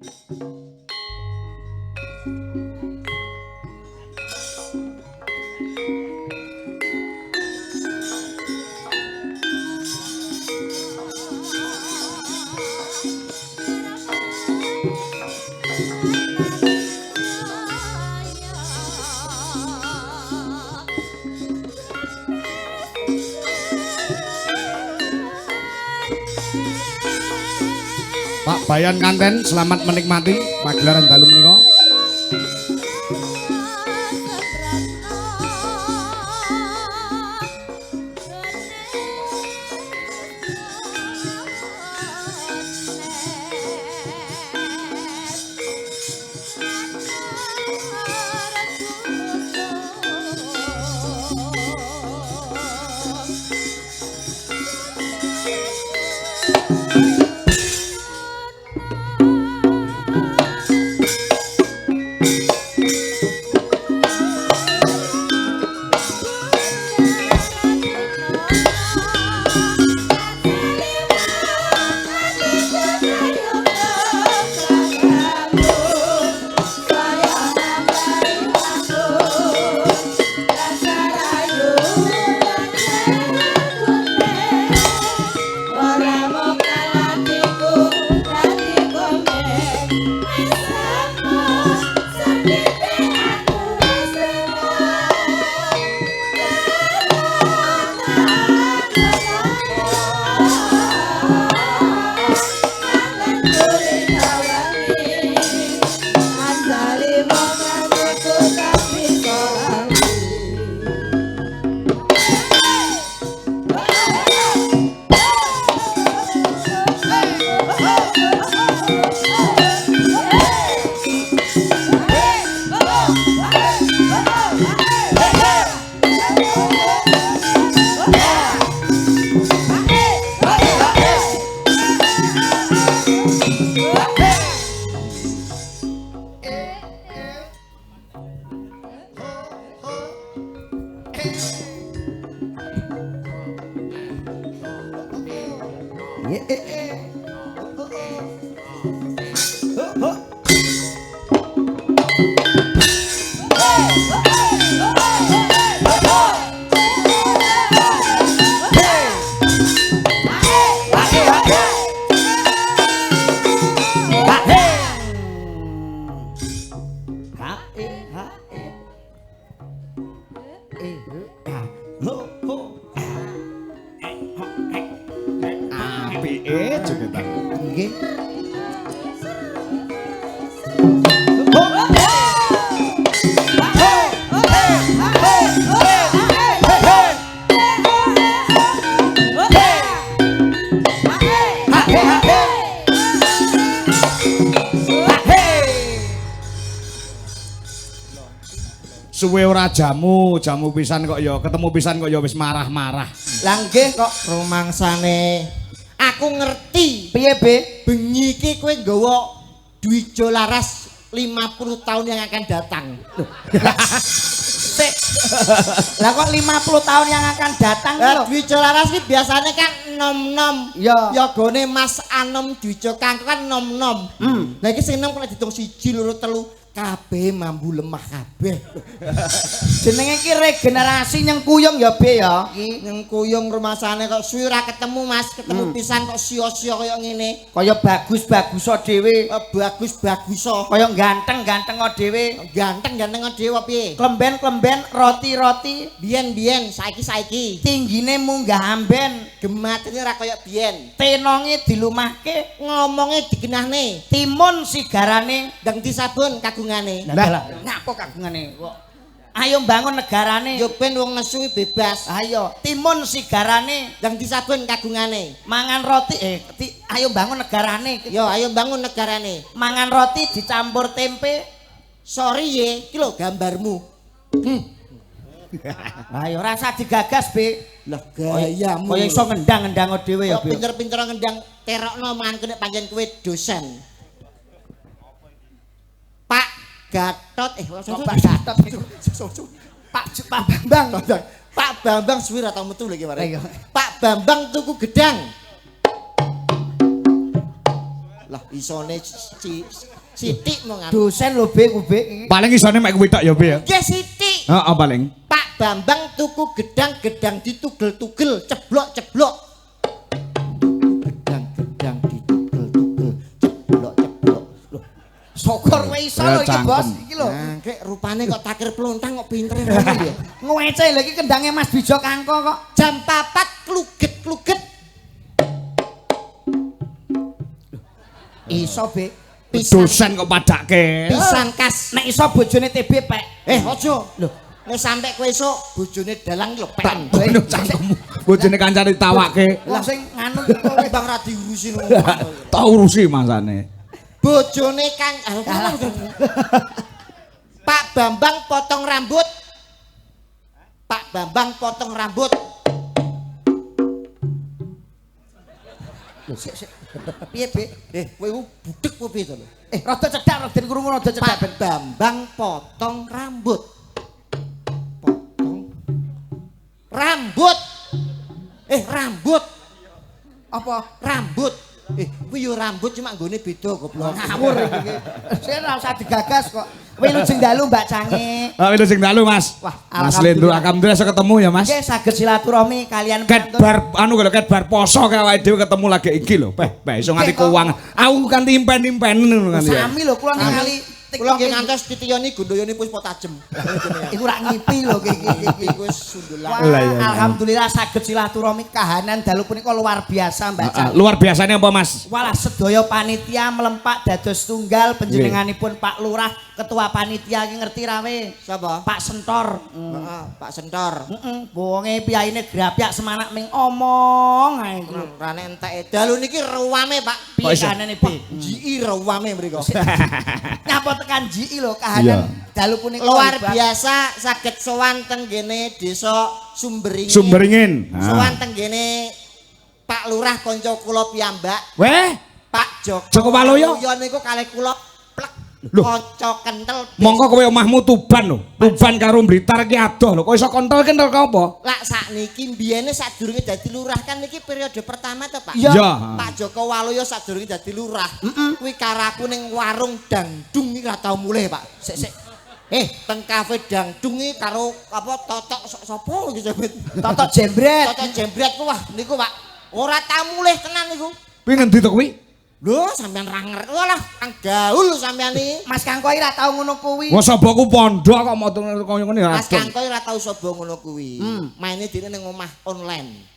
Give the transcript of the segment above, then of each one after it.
Pak Bayan Kanten, selamat menikmati pagelaran dalu menika. Apike jogetan. Nggih. Suwe ora jamu, jamu pisan kok ya, ketemu pisan kok ya wis marah-marah. Lah nggih kok rumangsane. Aku ngerti. Piye, Be? Bengi iki kowe nggawa Dwijo Laras 50 tahun yang akan datang. Sik. Lah kok 50 tahun yang akan datang lho? Lah Dwijo Laras iki biasane kan nom-nom. Ya. Yogane Mas Anom Dwijo Kangko kan nom-nom. Lah iki sing nom kok diitung 1 2 3 kabeh mambu lemah kabeh. Jenenge iki regenerasi nyengkuyung ya, Be ya. Iki nyengkuyung rumasane kok suwi ora ketemu Mas, ketemu pisan kok sia-sia kaya ngene. Kaya bagus-baguso dhewe. Bagus-baguso. Kaya ganteng-ganteng dhewe. Ganteng-ganteng dhewe apa piye? Klemben-klemben, roti-roti, biyen-biyen, saiki-saiki. Tinggine munggah amben, gematine ora kaya biyen. Tenonge dilumahke, ngomonge digenahne. Timun sigarane, ndang disabun kagungane. Lah, ngapa kagungane kok? Ayo bangun negarane. Yo ben wong nesu bebas. Ayo, timun sigarane, ndang disabun kagungane. Mangan roti ayo bangun negarane. Yo ayo bangun negarane. Mangan roti dicampur tempe. Sorry ye, iki lho gambarmu. Ayo rasa digagas, Be. Lah gayamu. Kaya iso ngendang-ngendang dhewe ya, Be. Pinter-pinter ngendang terokno mangke nek pancen kowe dosen. Pak Gatot Pak Gatot Pak Bambang. Pak Bambang suwi ra tau metu lho iki mare. Pak Bambang tuku gedang. Lah isone sithik mong anu. Dosen lho Be ku Be iki. Paling isone mek kuwi tok ya, Be ya. Nggih sithik. Heeh, paling. Pak Bambang tuku gedang-gedang ditugel-tugel, ceblok-ceblok. Gedang-gedang ditugel-tugel, ceblok-ceblok. Loh, Syukur kowe iso lho iki Bos, iki lho. Nah, kek rupane kok takir plontang kok pinter ngono ya. Ngwece lho iki kendange Mas Dwijo Kangko kok. Jam 4 kluget-kluget. Iso Be. Pisang, Dosen kok padake. pisang kas. Nek iso bojone TB pek. Eh, aja. Lho, Nek sampe kowe esuk bojone dalang lho pen. Ngono cangkemmu. Bojone kancane ditawake. wong sing nganu kowe Bang ra diurusi ngono. Tak urusi masane. Bojone kan Pak Bambang potong rambut. Pak Bambang potong rambut. Lho sik sik. Piye Be? Eh, kowe iku budek apa piye to lho? Eh, rada cedhak rada krungu rada cedhak Pak ben. Bambang potong rambut. Potong rambut. Eh, rambut. Apa? Rambut. Eh, kuwi yo rambut cuma nggone beda goblok. Ngawur iki. Sik ora usah digagas kok. Wilujeng dalu Mbak Cange. Ah, wilujeng dalu, Mas. Wah, Mas Lendro alhamdulillah iso ketemu ya, Mas. Nggih saged silaturahmi kalian Ket bar anu lho ket bar poso kae awake dhewe ketemu lagi iki lho. Peh, peh iso nganti keuangan. Aku kanthi impen-impen ngono nganti. ya. Sami lho kula ningali Kula nggih ngantos titiyoni gondoyone Puspa Tajem. Iku rak ngipi lho iki iki iki. Iku wis sundulan. Wah, Lah, iya, iya. alhamdulillah saged silaturahmi kahanan dalu punika luar biasa Mbak Ah, ah, Cange. luar biasanya apa, Mas? Walah sedaya panitia melempak dados tunggal panjenenganipun Pak Lurah ketua panitia iki ngerti rawe. Sapa? Pak Sentor. Heeh, Pak Sentor. Heeh, wonge piyaine grapyak semanak ming omong ae iku lho. Rane enteke. Dalu niki ruwame, Pak. Piye Kok iso? kanane Be? GI ruwame mriko. Nyapa tekan GI lho kahanan dalu punika Luar hebat. biasa saged sowan teng gene desa Sumberingin. Sumberingin. Ah. Sowan teng gene Pak Lurah kanca kula piyambak, Weh, Pak Joko. Joko Waluyo? Waluyo niku kalih kula plek Loh. kanca kentel. Mongko kowe omahmu Tuban lho. Tuban karo Blitar ki adoh lho. Kok iso kentel-kentel ka apa? Lak sakniki mbiyene sadurunge dadi lurah kan niki periode pertama to, Pak? Iya. Iya. Pak Joko Waluyo sadurunge dadi lurah, kuwi karo aku ning warung Dangdung iki ora tau mulih, Pak. Sik sik. Eh, teng kafe Dangdung iki karo apa Totok sapa iki sampeyan? Totok jembret. Totok jembret ku wah niku, Pak. Ora tau mulih tenan niku. Kuwi ngendi to kuwi? Lho, sampean ra ngerti. Walah, kang gaul sampean iki. Mas Kangko iki ra tau ngono kuwi. Wah soboku pondok kok mau kaya ngene Mas adoh. Kangko ora tau sapa ngono kuwi. Maine dhewe ning omah online.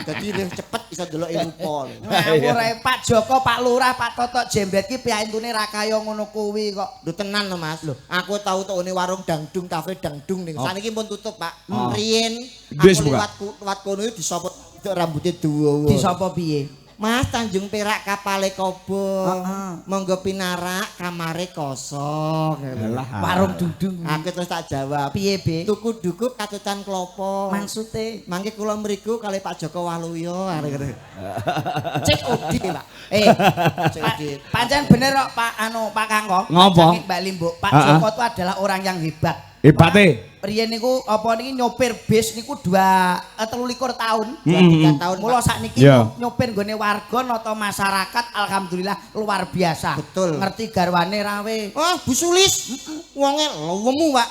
Dadi luwih cepet iso ndeloki rupa. Ngawur ae Pak Joko, Pak Lurah, Pak Totok jembret ki piyantune ra kaya ngono kuwi kok. Lho tenan lho Mas. Aku tau tokone warung Dangdung, kafe Dangdung ning. Saniki pun tutup, Pak. Riyen Wis aku buka. liwat liwat kono iki disapa rambutnya dawa. Disapa piye? Mas Tanjung Perak kapale kobong. Heeh. Monggo pinarak kamare kosong. Alah. Warung dudung. Aku terus tak jawab. Piye, Be? Tuku dukup katutan klopo. Maksude Mangke kula mriku kali Pak Joko Waluyo arek-arek. Cek Odi, Pak. Eh, Cek Pak, Odi. pancen bener kok Pak anu Pak Kangko. Ngopo? Pak Mbak Limbuk, Pak Ha-ha. Joko itu adalah orang yang hebat. Hebate. Riyen niku apa niki nyopir bis niku 2 23 tahun. 23 tahun. Mula Pak. sakniki Iya. nyopir nggone warga nata masyarakat alhamdulillah luar biasa. Betul. Ngerti garwane rawe. Oh, Bu Sulis. Wonge lewemu, Pak.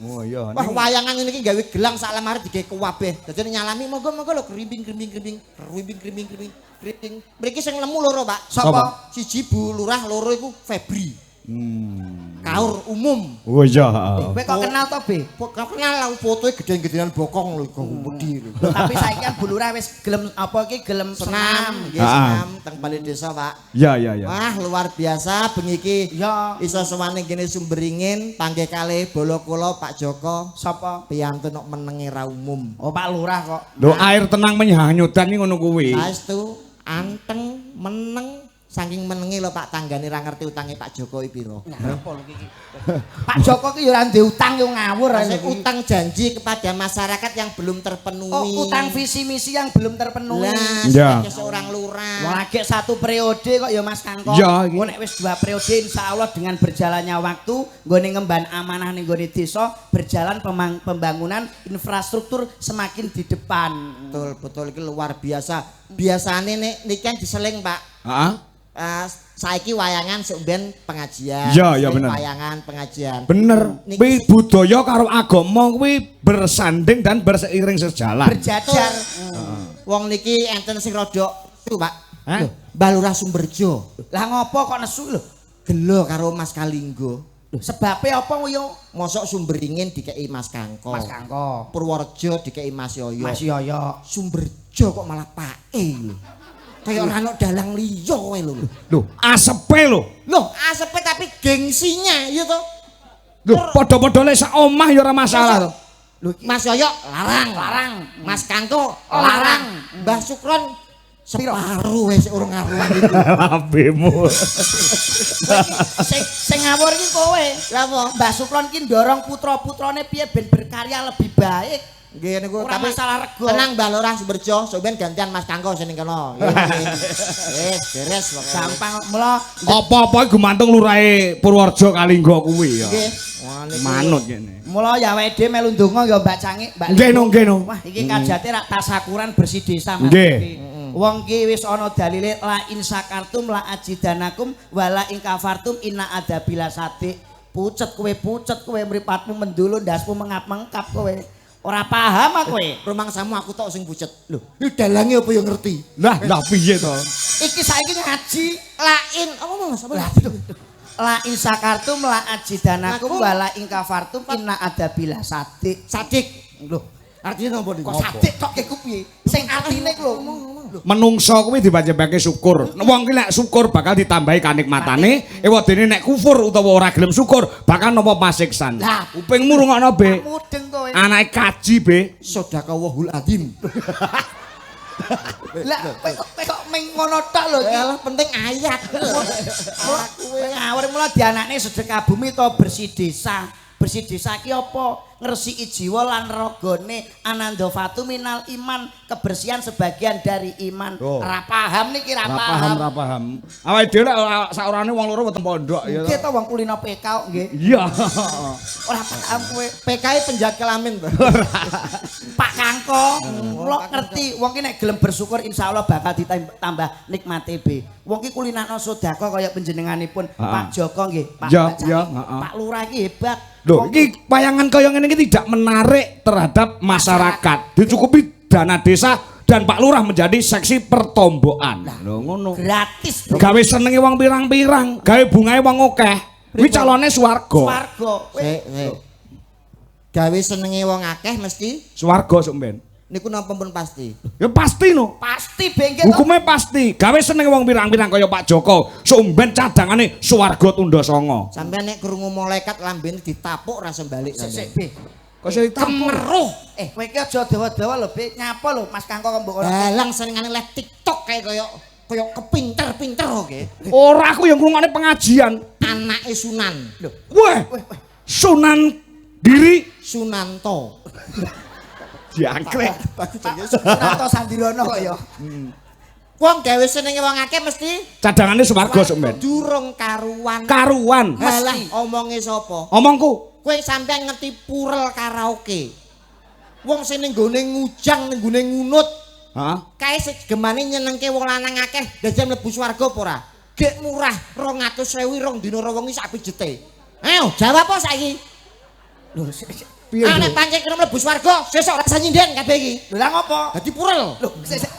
Oh iya. Wah, wayangan ngene iki gawe gelang sak lemari digawe kuwabeh. Dadi nyalami monggo-monggo lho krimbing krimbing krimbing krimbing krimbing krimbing krimbing. Mriki sing lemu loro, Pak. Sapa? Siji Bu Lurah, loro iku Febri. Kaur umum. Oh iya. heeh. Kowe kok kenal to, Be? Kok kenal aku fotoe gedhen-gedhenan bokong lho kok wedi lho. Tapi saiki kan Bu Lurah wis gelem apa iki gelem Senam, senam. nggih senam teng balai desa, Pak. Iya iya iya. Wah, luar biasa bengi iki. Ya. Iso sowan ning kene Sumberingin, panggih kalih bala kula Pak Joko. Sapa? Piyantun kok menenge ra umum. Oh, Pak Lurah kok. Lho air tenang menyahanyutan iki ngono kuwi. Saestu anteng meneng saking menenge lho Pak tanggane ra ngerti utange Pak Jokowi piro. Ngapa lho iki? Pak Joko ki ya ora ndek utang yo ngawur ae Maksudnya lho iki. utang janji kepada masyarakat yang belum terpenuhi. Oh, utang visi misi yang belum terpenuhi. Lah, Ya. sebagai seorang lurah. Wong lagi satu periode kok ya Mas Kangko. Ya, iki. Engko nek wis 2 periode insyaallah dengan berjalannya waktu nggone ngemban amanah ning nggone desa berjalan pembangunan infrastruktur semakin di depan. Betul, betul iki luar biasa. Biasane nek niki kan diseling, Pak. Heeh. Saiki wayangan, sok ben pengajian. Iya, Sing bener. Wayangan pengajian. Bener. Niki Kuwi budaya karo agama kuwi bersanding dan berseiring sejalan. Berjajar. Wong niki enten sing rada itu, Pak. Hah? Lho, Mbah Lurah Sumberjo Lah ngopo kok nesu lho? gelo karo Mas Kalinggo. Lho, sebabe apa yo? Mosok Sumberingin dikei Mas Kangko. Mas Kangko. Purworejo dikei Mas Yoyo. Mas Yoyo. Sumberjo kok malah Pake lho. Kayak ora ono dalang liya kowe lho. Lho, asepe lho. Loh, asepe tapi gengsinya iya toh. Lho, padha-padha lek sak omah ya ora masalah to. Lho iki Mas Yoyo larang, larang. Mas Kangko Oh, larang. larang. Mbah Sukron separuh wis urung ngaruan iku. Lambemu. Sing sing ngawur iki kowe. Lah apa? Mbah Sukron ki ndorong putra-putrane piye ben berkarya lebih baik. Nggih niku Ora tapi masalah rego. Tenang, Mbah Lurah Sumberjo, sok ben gantian Mas Kangko sing ning kono. Nggih. Wis beres pokoke. Gampang mula. Apa-apa iku gumantung lurahe Purworejo Kalinggo kuwi ya. Nggih. Wah niku. Manut kene. Mula ya awake dhewe melu ndonga ya Mbak Cangik, Mbak. Nggih no, nggih no. Wah, iki kajate rak tasakuran bersih desa, Mas. Nggih. Wong ki wis ana dalile la in syakartum la azidanakum wala in kafartum inna adzabi lasyadid. Pucet kowe, pucet kowe, mripatmu mendulu, ndasmu mengap-mengkap kowe. Ora paham ah kowe. Rumangsamu aku tok sing pucet. Lho, iki dalange apa ya ngerti? Lah, lah piye to? Iki saiki ngaji. Lain apa Mas? Apa? Lah, la in syakartum la azidanakum Nakum. wala in kafartum inna adzabi lasyadid. Sadik. Lho, Artinya napa niku? kok sadik tok iku piye? Sing artine ku lho. Menungso kuwi diwajibake syukur. Wong ki nek syukur bakal ditambahi kanikmatane, ewadene nek kufur utawa ora gelem syukur bakal nampa pasiksan. Lah. Kupingmu rungokno, Be. Mudeng kowe. Anake kaji, Be. Sadaqallahul azim. Lah kowe kok ming ngono tok lho iki. Alah penting ayat. Kowe ngawur, mula dianakne sedekah bumi to bersih desa. Bersih desa ki apa? Ngresiki jiwa lan ragane, anandhafatu minal iman, kebersihan sebagian dari iman. Oh. Ora paham niki, ora Ora paham, paham. ora paham. Awake dhewe lek saorane wong loro weteng pondok ya. Nggih to, wong kulino PK kok nggih. Iya. Ora paham kowe. PKI penjaga kelamin to. Pak Kangko, kula ngerti wong ki nek gelem bersyukur insyaallah bakal ditambah nikmate be. Wong ki kulinakno sedekah kaya panjenenganipun Pak Joko nggih, Pak Ya, Pak Cangik. ya, heeh. Pak Lurah ki hebat. Loh, Wong iki wayangan kaya ngene iki tidak menarik terhadap masyarakat. Dicukupi dana desa dan Pak Lurah menjadi seksi pertombokan. Lho ngono. Gratis, Bro. Gawe senenge wong pirang-pirang, gawe bungae wong akeh. Kuwi calone swarga. Swarga. Kowe Sik, sik. Gawe senenge wong akeh mesti Swarga sok mben. Niku napa pun pasti. Ya pasti no. Pasti bengke to. Hukumnya pasti. Gawe senenge wong pirang-pirang kaya Pak Joko. Sok mben cadangane swarga tunda sanga. Sampeyan nek krungu malaikat lambene ditapuk ra balik Sik sik sampeyan. be. Kok iso ditapuk? Kemeruh. Eh, kowe iki aja dawa-dawa lho, Be. Nyapa lho Mas Kangko kok mbok kono. Dalang senengane live TikTok kayak kaya kaya kepinter-pinter oke. Ora, aku yang ngrungokne pengajian. Anake Sunan. Lho, Weh, weh, weh. Sunan Giri Sunanto. diangkrek. Sunanto Sandirono kok ya. Wong gawe senenge wong akeh mesti Cadangane swarga sok mben. Durung karuan. Karuan. Halah Mesti. omonge sapa? Omongku. Kowe sampean ngerti purel karaoke. Wong sing ning nggone ngujang ning nggone ngunut, Heeh. kae segemane nyenengke wong lanang akeh, dadi mlebu swarga apa ora? Gek murah 200.000 rong dina rong wengi sak pijete. Ayo jawab apa saiki? Lho, sik, sik. Piye? Ah nek pancen kena mlebu swarga, sesuk rasa nyinden kabeh iki. Lho lah ngopo? Dadi purel. Lho, sik sik.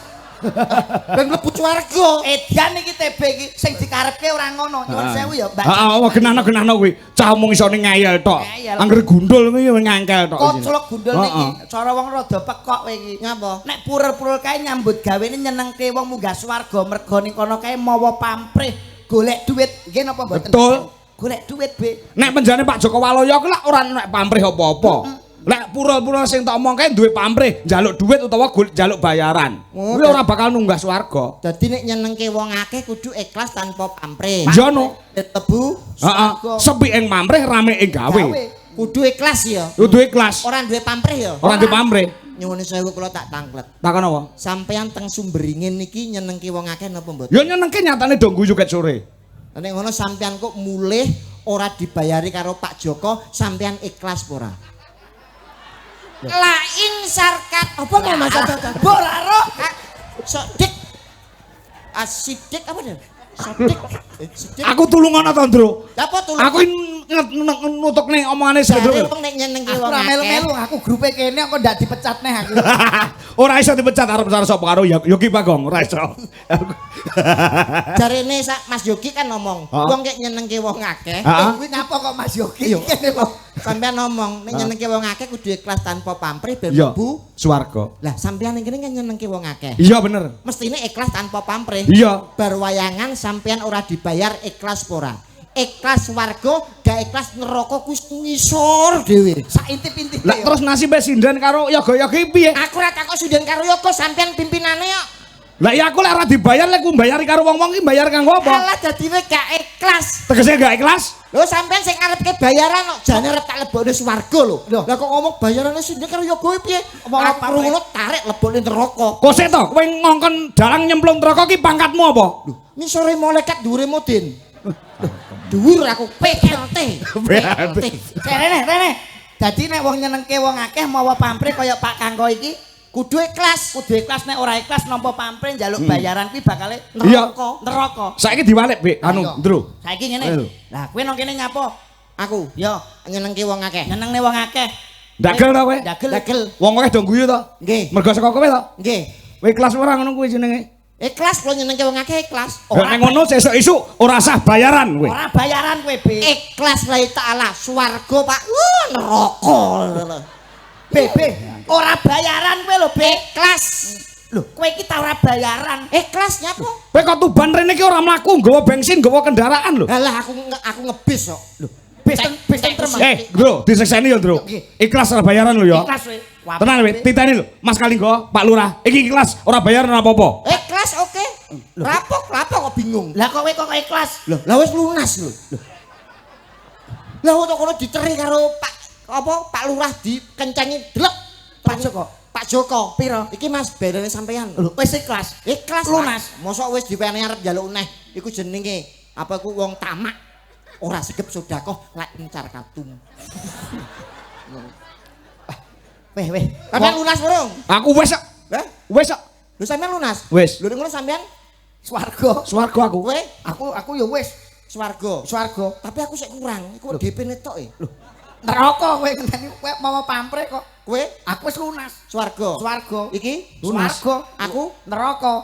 Ben mlebu swarga. Edan iki TB iki sing dikarepke ora ngono. Nyuwun sewu ya, Mbak. Heeh, oh, genano-genano kuwi. Cah omong isone ngeyel tok. Ngeyel. Angger gundul kuwi ya ngangkel tok. Koclok gundul Heeh. niki cara wong rada pekok kowe iki. Nyapa? Nek purel-purel kae nyambut gawene nyenengke wong munggah swarga mergo ning kono kae mawa pamrih golek duit. Nggih napa mboten? Betul. Golek duit, Be. Nek penjane Pak Joko Waloyo kuwi lak ora nek pamrih apa-apa. Lek purel-purel sing tak omong kae duwe pamrih, njaluk duit utawa njaluk bayaran. Oh, Kuwi ora bakal nunggah swarga. Dadi nek nyenengke wong akeh kudu ikhlas tanpa pamrih. Iya no. Mlebu Heeh. Sepi ing pamrih, rame ing gawe. Kudu ikhlas ya. Kudu ikhlas. Ora duwe pamrih ya. Ora duwe pamrih. Nyuwun sewu kula tak tangklet. Takon apa? Sampeyan teng Sumberingin niki nyenengke wong akeh napa mboten? Ya nyenengke, nyatane do guyu ket sore. Nek ngono sampeyan kok mulih ora dibayari karo Pak Joko, sampeyan ikhlas apa ora? La in sarkat apa mau Mas? Mbok ora roh. Sok dik. Asidik apa deh? Sodik. Sodik. Aku tulungono to, Ndro. Apa tulung? Aku nutukne omongane Jare Sendro. wong nek nyenengke Aku wong ora akeh. melu-melu, aku grupe kene kok ndak dipecat neh aku. Ora iso dipecat arep arep sapa karo Yogi Bagong, ora iso. Jarene sak Mas Yogi kan ngomong, wong nek nyenengke wong akeh. Kuwi ngapa kok Mas Yogi kene kok. Sampeyan ngomong nek nyenengke wong akeh kudu ikhlas tanpa pamrih ben Iya, mlebu. swarga. Lah sampeyan ning kene kan nyenengke wong akeh. Iya bener. Mestine ikhlas tanpa pamrih. Iya. Bar wayangan sampeyan ora dibayar ikhlas ora. Ikhlas swarga, gak ikhlas neraka kuwi ngisor dhewe. Sak intip-intip. Lah terus nasibe sinden karo yoga-yogi piye? Aku ora takok sinden karo yoga, sampeyan pimpinane kok. Lah ya aku lek ora dibayar lek ku mbayari karo wong-wong iki mbayar kanggo apa? Alah dadine gak ikhlas. Tegese gak ikhlas? Lho sampean sing ngarepke bayaran kok jane arep tak lebokne swarga lho. Lah kok ngomong bayarane sinden karo yoga piye? Omong Aku ngono tarik lebokne neraka. Kok sik to, kowe ngongkon dalang nyemplung neraka ki pangkatmu apa? Lho, ngisore malaikat dhuwure modin. Dhuwur aku PLT. PLT. Rene, rene. Dadi nek wong nyenengke wong akeh mawa pamrih kaya Pak Kangko iki Kudu ikhlas. kudu ikhlas, nek ora ikhlas nampa pamrih njaluk bayaran kuwi bakale Iya. neraka. Saiki diwalik, Bik, anu, Ndro. Saiki ngene. Ayo. Lah kowe nang kene nyapa? Aku Yo, nyenengke wong akeh. nyenengne wong akeh. Ndagel to kowe? Ndagel. Dagel. Wong akeh do guyu to? Nggih. Mergo saka kowe to? Nggih. Kowe ikhlas ora ngono kuwi jenenge? Ikhlas kula nyenengke wong akeh ikhlas. Ora nek ngono sesuk isuk ora sah bayaran kowe. Ora bayaran kowe, Bi. Ikhlas lahi ta'ala swarga Pak. Neraka. B, B. Ora bayaran kowe lho, B. Ikhlas. Lho, kowe iki ta ora bayaran. Ikhlas nyapa? Kowe kok Tuban rene iki ora mlaku nggawa bensin, nggawa kendaraan lho. Halah aku aku ngebis kok. Lho, Bis bis tentrem. Bro, disekseni ya, Bro. Ikhlas ora bayaran lho ya. Ikhlas kowe. Tenang kowe, titeni lho. Mas Kalinggo, Pak Lurah, iki ikhlas ora bayaran apa-apa. Ikhlas oke. Rapok, rapok kok bingung. Lah kok kowe kok ikhlas? Lho, lah wis lunas lho. Lah kok kono diceri karo Pak apa Pak Lurah dikencengi delek. Pak Joko. Pak Joko. Piro? Iki Mas bayarane sampean. Lho, wis ikhlas. Ikhlas Lunas. Pak. Mosok wis diweni arep njaluk neh. Iku jenenge apa iku wong tamak. Ora segep sedekah lek encar katum. Weh, weh. Sampean lunas urung? Aku wis kok. Lah, Wis kok. lho sampean lunas? Wis. Lho nek ngono sampean Swarga. Swarga aku. kowe Aku ya wis swarga. swarga. Tapi aku sik kurang. Iku DP-ne tok e. Lho, neraka kowe ngenteni kowe mau pamrih kok. Kowe Aku wis lunas. swarga. Swarga. Iki Lunas. Swarga. Aku neraka.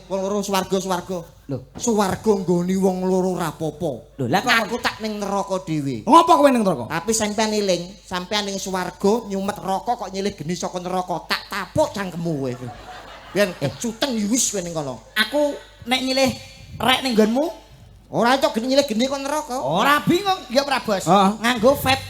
Wong loro swarga-swarga. Lho. Swarga nggoni wong loro rapopo. Lho, lah kok aku tak ning neraka dhewe. Ngopo kowe ning neraka? Tapi sampean eling, sampean ning swarga nyumet rokok kok nyilih geni saka neraka, tak tapuk cangkemmu kowe. Ben kecuten wis kowe ning kono. Aku nek nyilih rek ning nggonmu Ora itu geni nyilih geni kok neraka. ora bingung ya ora bos. Heeh. Nganggo vape.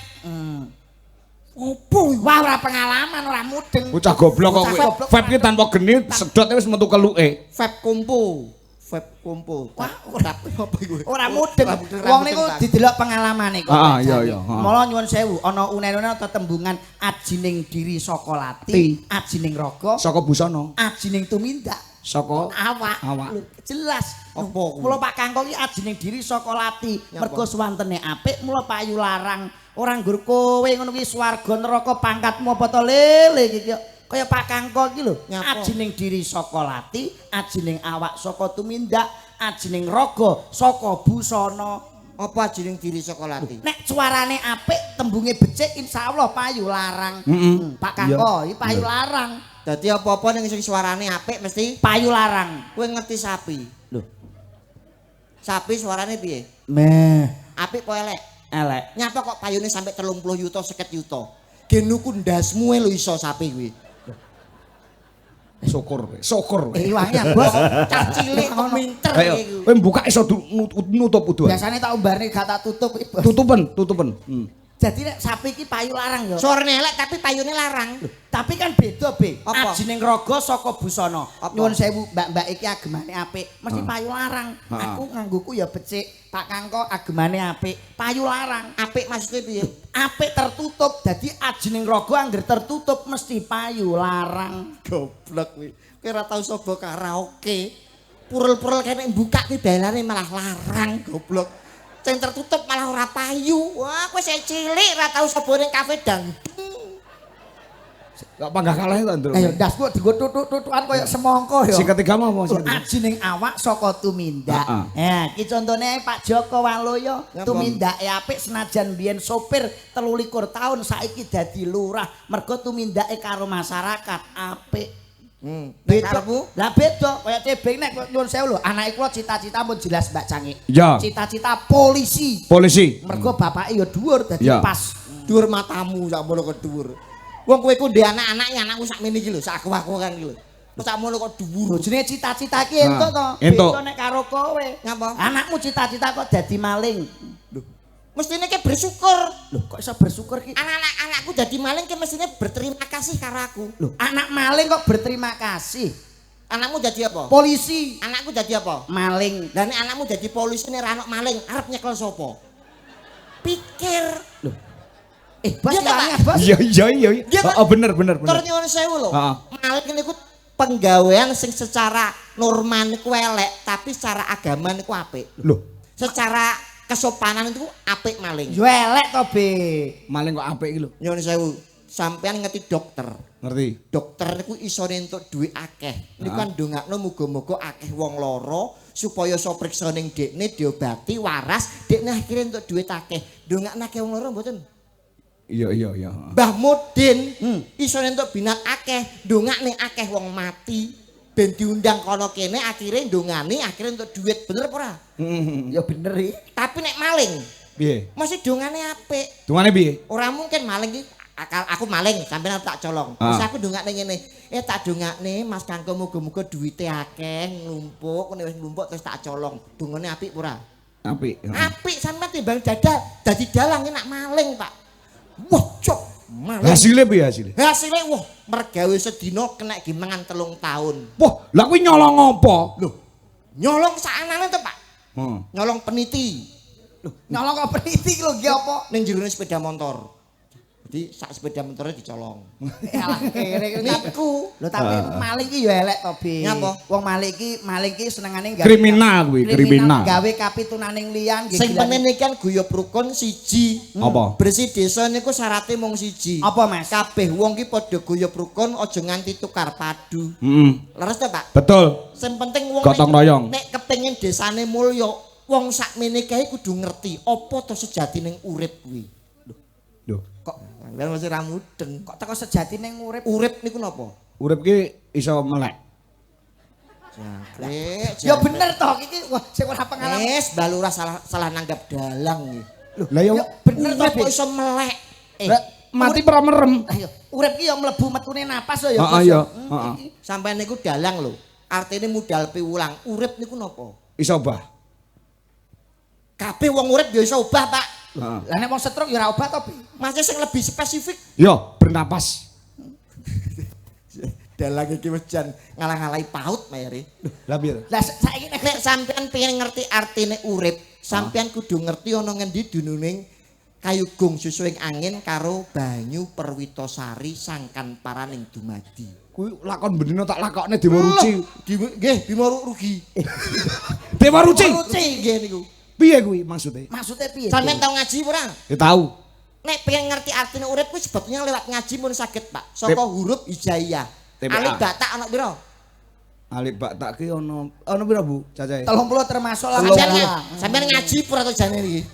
Opo? Wah, ora pengalaman, ora mudeng. Bocah goblok kok Bocah kowe. goblok. Vape ki tanpa geni sedot wis metu keluke. Vape kompo. Vape kompo. Wah, ora apa iku? Ora mudeng. Wong niku didelok pengalamane kok. Ah, iya, iya. Mula nyuwun sewu, ana unen-unen tetembungan ajining diri saka lati, ajining raga, Saka busana, ajining tumindak. saka Awak. Awak. Lho, jelas. Apa kuwi? Mula Pak Kangko iki ajining diri saka lati, mergo suwantene apik, mula payu larang. Ora nggur kowe ngono kuwi swarga neraka pangkatmu apa to lele iki kaya kaya Pak Kangko iki lho. Ajining diri saka lati, ajining awak saka tumindak, ajining raga saka busana. Apa ajining diri saka lati? Nek suarane apik, tembunge becik, insyaallah payu larang. Pak Kangko iki payu larang. Dadi apa-apa ning sing suarane apik mesti Payu larang. kowe ngerti sapi. Lho. Sapi suarane piye? Meh, Apik apa elek? elek. Nyapa kok payune sampe 30 yuta 50 yuta. Genuku ndasmu lho iso sapi kuwi. Syukur kowe, syukur kowe. Iwangi ya, Bos. Cah cilik kok minter Ayo, iki. kowe buka iso nutup uduan. Biasane tak umbarne gak tak tutup iki, Bos. Tutupen, tutupen. Jadi nek sapi iki payu larang ya. Suarane elek tapi payune larang. Tapi kan beda, Be. Apa? Ajining raga saka busana. Apa? Nyuwun sewu, mbak-mbak iki agemane apik, mesti payu larang. Ha. Aku nganggoku ya becik, Pak Kangko agemane apik, payu larang. Apik maksudnya piye? Apik tertutup, dadi ajining raga angger tertutup mesti payu larang. Goblok kuwi. Kowe ora tau saba karaoke. Purel-purel kene buka kuwi balane malah larang goblok. Sing tertutup malah ora payu. Wah, kowe sik cilik ora tau saba ning kafe dangdut. Kok panggah kalah to, Ndro? Ayo ndasku dienggo tutuk-tutukan kaya semangka ya. Sing ketiga mau apa sing ketiga? Aji ning awak saka tumindak. Heeh. Eh, iki contone Pak Joko Waloyo, Ngapa? tumindake apik senajan biyen sopir 23 tahun saiki dadi lurah mergo tumindake karo masyarakat apik. Nek Beda. karepmu? Lah beda kaya cebeng nek nyuwun sewu lho, anake kula cita-cita pun jelas Mbak Cangik. Ya. Cita-cita polisi. Polisi. Mergo bapake ya dhuwur dadi Ya. pas. Dhuwur matamu sakmono kok dhuwur. Wong kowe ku ndek anak-anak ya anakku sakmene iki lho, sak aku-aku kan iki lho. Kok sakmono kok dhuwur. Lho jenenge cita-cita ki entuk to. Entuk. Beda nek karo kowe. Ngapa? Anakmu cita-cita kok dadi maling. Lho, mestine ki bersyukur. Lho kok iso bersyukur ki? Anak-anak anakku dadi maling ki mestine berterima kasih karo aku. Lho, anak maling kok berterima kasih. Anakmu dadi apa? Polisi Anakku dadi apa? maling. Lah nek anakmu dadi polisi nek ra ono maling, arep nyekel sapa? Pikir. Lho. Eh, bos Iya, ilange, Pak. bos. Iya iya iya. Iya, Pak. Oh, bener bener Tur bener. nyuwun sewu lho. Heeh. Maling niku penggawean sing secara norma niku elek, tapi secara agama niku apik. Loh, Secara kesopanan itu apik maling. Yo elek to, Be. maling kok apik iki lho. Nyuwun sewu, sampean ngerti dokter. Ngerti? Dokter niku iso entuk dhuwit akeh. Niku kan ndongakno muga-muga akeh wong lara supaya iso priksa ning dekne diobati waras, dekne akhire entuk dhuwit akeh. Ndongakno akeh wong lara mboten? Iya iya iya. Mbah Mudin iso entuk binat akeh, ndongakne akeh wong mati. Ben diundang kono kene akhire ndongane akhire entuk dhuwit, bener apa ora? Heeh. Ya bener iki. Tapi nek maling, Piye? mesti dongane apik. Dungane piye? Ora mungkin maling iki akal aku maling sampeyan tak colong. Terus aku ndongakne ngene. Eh tak dongakne Mas Kangko muga-muga duwite akeh nglumpuk, nek wis nglumpuk terus tak colong. Dongane apik apa ora? Apik. Heeh. Apik sampeyan timbang dadak dadi dalang enak maling, Pak. Wah, cok, maling. Hasilnya piye hasilnya? Hasilnya wah, mergawe sedina kena gi mangan 3 tahun. Wah, lah kuwi nyolong apa? Loh, nyolong sakanane to, Pak. Heeh. Nyolong peniti Lho, nyolong kok peniti iki lho ki apa? ning jerone sepeda motor. Jadi sak sepeda motornya dicolong. Alah kere iki. Niku. Lho tapi maling ki ya elek to, Be. Ngapa? Wong maling ki senengane gawe Kriminal kuwi, kriminal. Gawe kapitunaning liyan nggih. Sing penting iki kan guyub rukun siji. Apa? Bersih desa niku syarate mung siji. Apa, Mas? Kabeh wong ki padha guyub rukun aja nganti tukar padu. Heeh. Leres to, Pak? Betul. Sing penting wong Gotong royong. Nek kepengin desane mulya, wong sakmene kae kudu ngerti apa to sejatine urip kuwi. Lho, Kok sampeyan mesti ra mudeng. Kok teko sejatine urip. Urip niku napa? Urip ki iso melek. Jangkrik. Ya bener toh iki wah sing ora pengalaman. Wis, Mbah Lurah salah nanggap dalang iki. Lah ya Ya bener toh, Urip Be. kok iso melek. Eh, lah, mati ora merem. Ayo, urip ki ya mlebu metune napas to ya. Heeh Bos, ya. ya. Heeh. Sampeyan niku dalang lho. Artine mudal piwulang. Urip niku napa? Iso obah. Kabeh wong urip ya iso obah, Pak. Heeh. Lah nek wong stroke ya ora obat to, Bi. Masih sing lebih spesifik. Yo, bernapas. Dalang iki wis jan ngalah-ngalahi paut mayare. Lah piye? Lah saiki nek Nek sampean pengen ngerti artine urip, sampean kudu ngerti ana ngendi dununing kayu gung susuing angin karo banyu perwitasari sangkan paraning dumadi. Kuwi lakon bendina tak lakokne Dewa Ruci. Nggih, Bima Rugi. Dewa Ruci. Ruci. Nggih niku. Piye kuwi maksude? Maksudnya piye? Sampeyan tau ngaji ora? Ya tau. Nek pengen ngerti artine urip kuwi sebetulnya lewat ngaji pun saged, Pak. Saka huruf hijaiyah. TPA. Alif ba ta ana pira? Alif ba ta ki ana pira, Bu? Cacahe. 30 termasuk lah. Sampeyan ngaji pura to jane iki.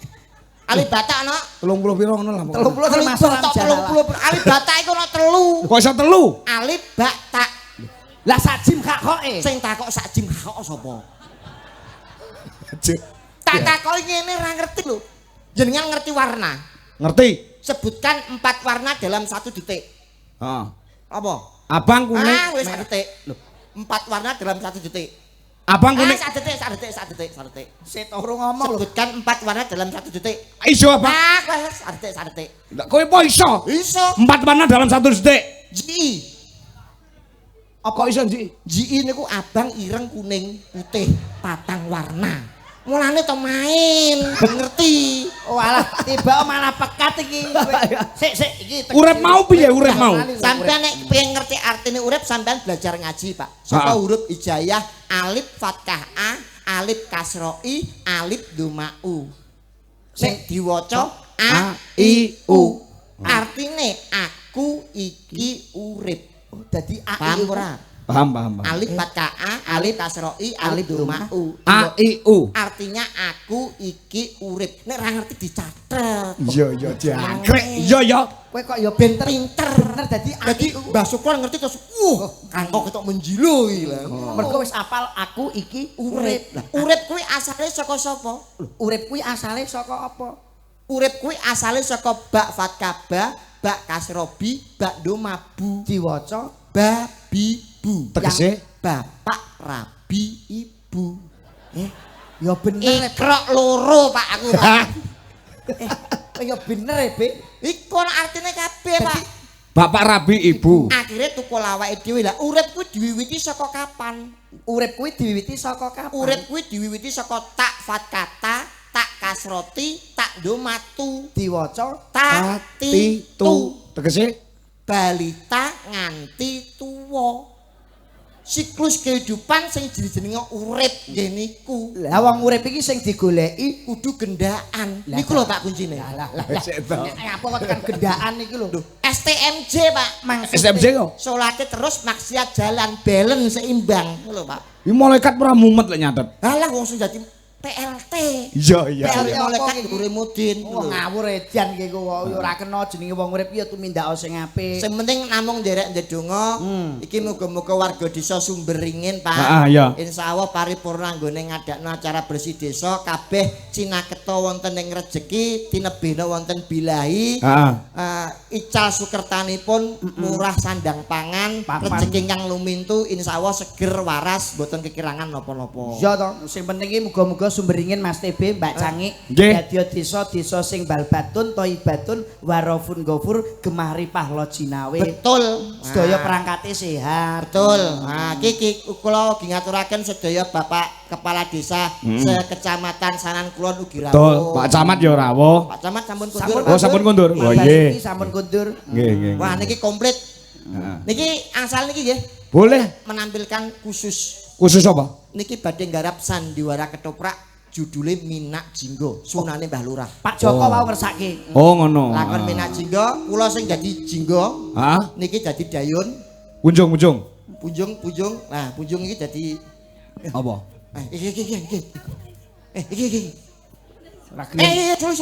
Alif ba ta ana 30 pira ngono lah. 30 termasuk Alif ba ta 30. Alif ba ta iku ana 3. Kok iso 3? Alif ba ta. Lah sak jim gak koke. Sing takok sak jim kok sapa? Tak takoki ngene ra ngerti lho. Jenengan ngerti warna? Ngerti. Sebutkan 4 warna dalam 1 detik. Heeh. Apa? Abang kuning. Ah, wis sak detik. 4 warna dalam 1 detik. Abang kuning. Ah, sak detik, sak detik, sak detik, sak detik. Sik urung ngomong lho. Sebutkan 4 warna dalam 1 detik. Iso abang. Ah, wis sak detik, sak detik. Lah kowe apa iso? Iso. 4 warna dalam 1 detik. GI. Apa iso, Ji? GI niku abang, ireng, kuning, putih, patang warna. Mulane to main, ben ngerti. Oh alah, tiba malah pekat iki. Sik sik iki. Urip mau piye urip mau? Sampeyan nek pengen ngerti artine urip sampeyan belajar ngaji, Pak. Saka huruf hijaiyah alif fathah a, alif kasra i, alif doma u. Sing diwaca a i u. Artine aku Aku iki urip. Oh, dadi A paham ora? Paham. Alif pat K A, alif kasra I, alif doma U. A I U. Artinya aku iki urip. Nek ora ngerti dicatet. Iya iya jangkrik. Iya ya. Kowe kok ya pinter Pinter. Bener dadi A Dadi I U. Mbah Sukron ngerti terus kangkok ketok menjilo iki lho. Mergo wis apal aku iki urip. Urip. Urip kuwi asale saka sapa? Urip kuwi asale saka apa? Urip kuwi asale saka bak fatkaba, bak kasrobi, bak domabu. Diwaca babi bu. Tegese bapak rabi ibu. Ya bener. Ikrok loro Pak aku Pak. Ya bener e, Be. Iku ana artine kabeh Pak. Bapak rabi ibu. Akhire tuku awake dhewe lah. Urip kuwi diwiwiti saka kapan? Urip kuwi diwiwiti saka kapan? Urip kuwi diwiwiti saka tak fatkata, tak kasroti, tak domatu. Diwaca ta ti tu. Tegese balita nganti tuwa. Siklus kehidupan sing jenenge urip nggih niku. Lah wong urip iki sing digoleki kudu gendaan. Niku lho Pak kuncine. Lah lah lah. Apa kok tekan gendaan iki lho. STMJ Pak. STMJ kok. Salate terus maksiat jalan balance seimbang lho Pak. Iki malaikat ora mumet lek nyatet. Halah wong sing dadi PLT. Iya iya. PLT malaikat Urimuddin. Wong ngawur edan iki kok ora kena jenenge wong urip ya tumindak sing apik. Sing penting namung nderek ndedonga. Iki muga-muga warga desa Sumberingin Pak. Heeh iya. Insyaallah paripurna nggone ngadakno acara bersih desa kabeh cinaketa wonten ing rejeki tinebihna wonten bilahi. Heeh. Ical sukertanipun murah sandang pangan, rejeki ingkang lumintu insyaallah seger waras mboten kekirangan napa-napa. Iya to, sing penting iki muga-muga Sumberingin Mas TB Mbak Cangik dadi desa-desa sing balbatun toibatun warofun gofur gemah ripah lojinawe. Betul. Sedaya perangkate sehat. Betul. Nah, iki kula ugi ngaturaken sedaya Bapak Kepala Desa sekecamatan Sanan Kulon ugi rawuh. Betul. Pak Camat ya rawuh. Pak Camat sampun kundur. Oh, sampun kundur. Oh nggih. Sampun kundur. Nggih, nggih. Wah, niki komplit. Niki angsal niki nggih. Boleh menampilkan khusus. Khusus apa? Niki badhe nggarap sandiwara ketoprak judule Minak Jinggo, sunane Mbah Lurah. Pak Joko wau ngersake. Oh ngono. Lakon Minak Jinggo, kula sing dadi Jinggo. Heeh. Niki dadi Dayun. Punjung-punjung. Punjung-punjung. Nah, punjung iki dadi apa? Iki iki iki. Iki iki. Tulis.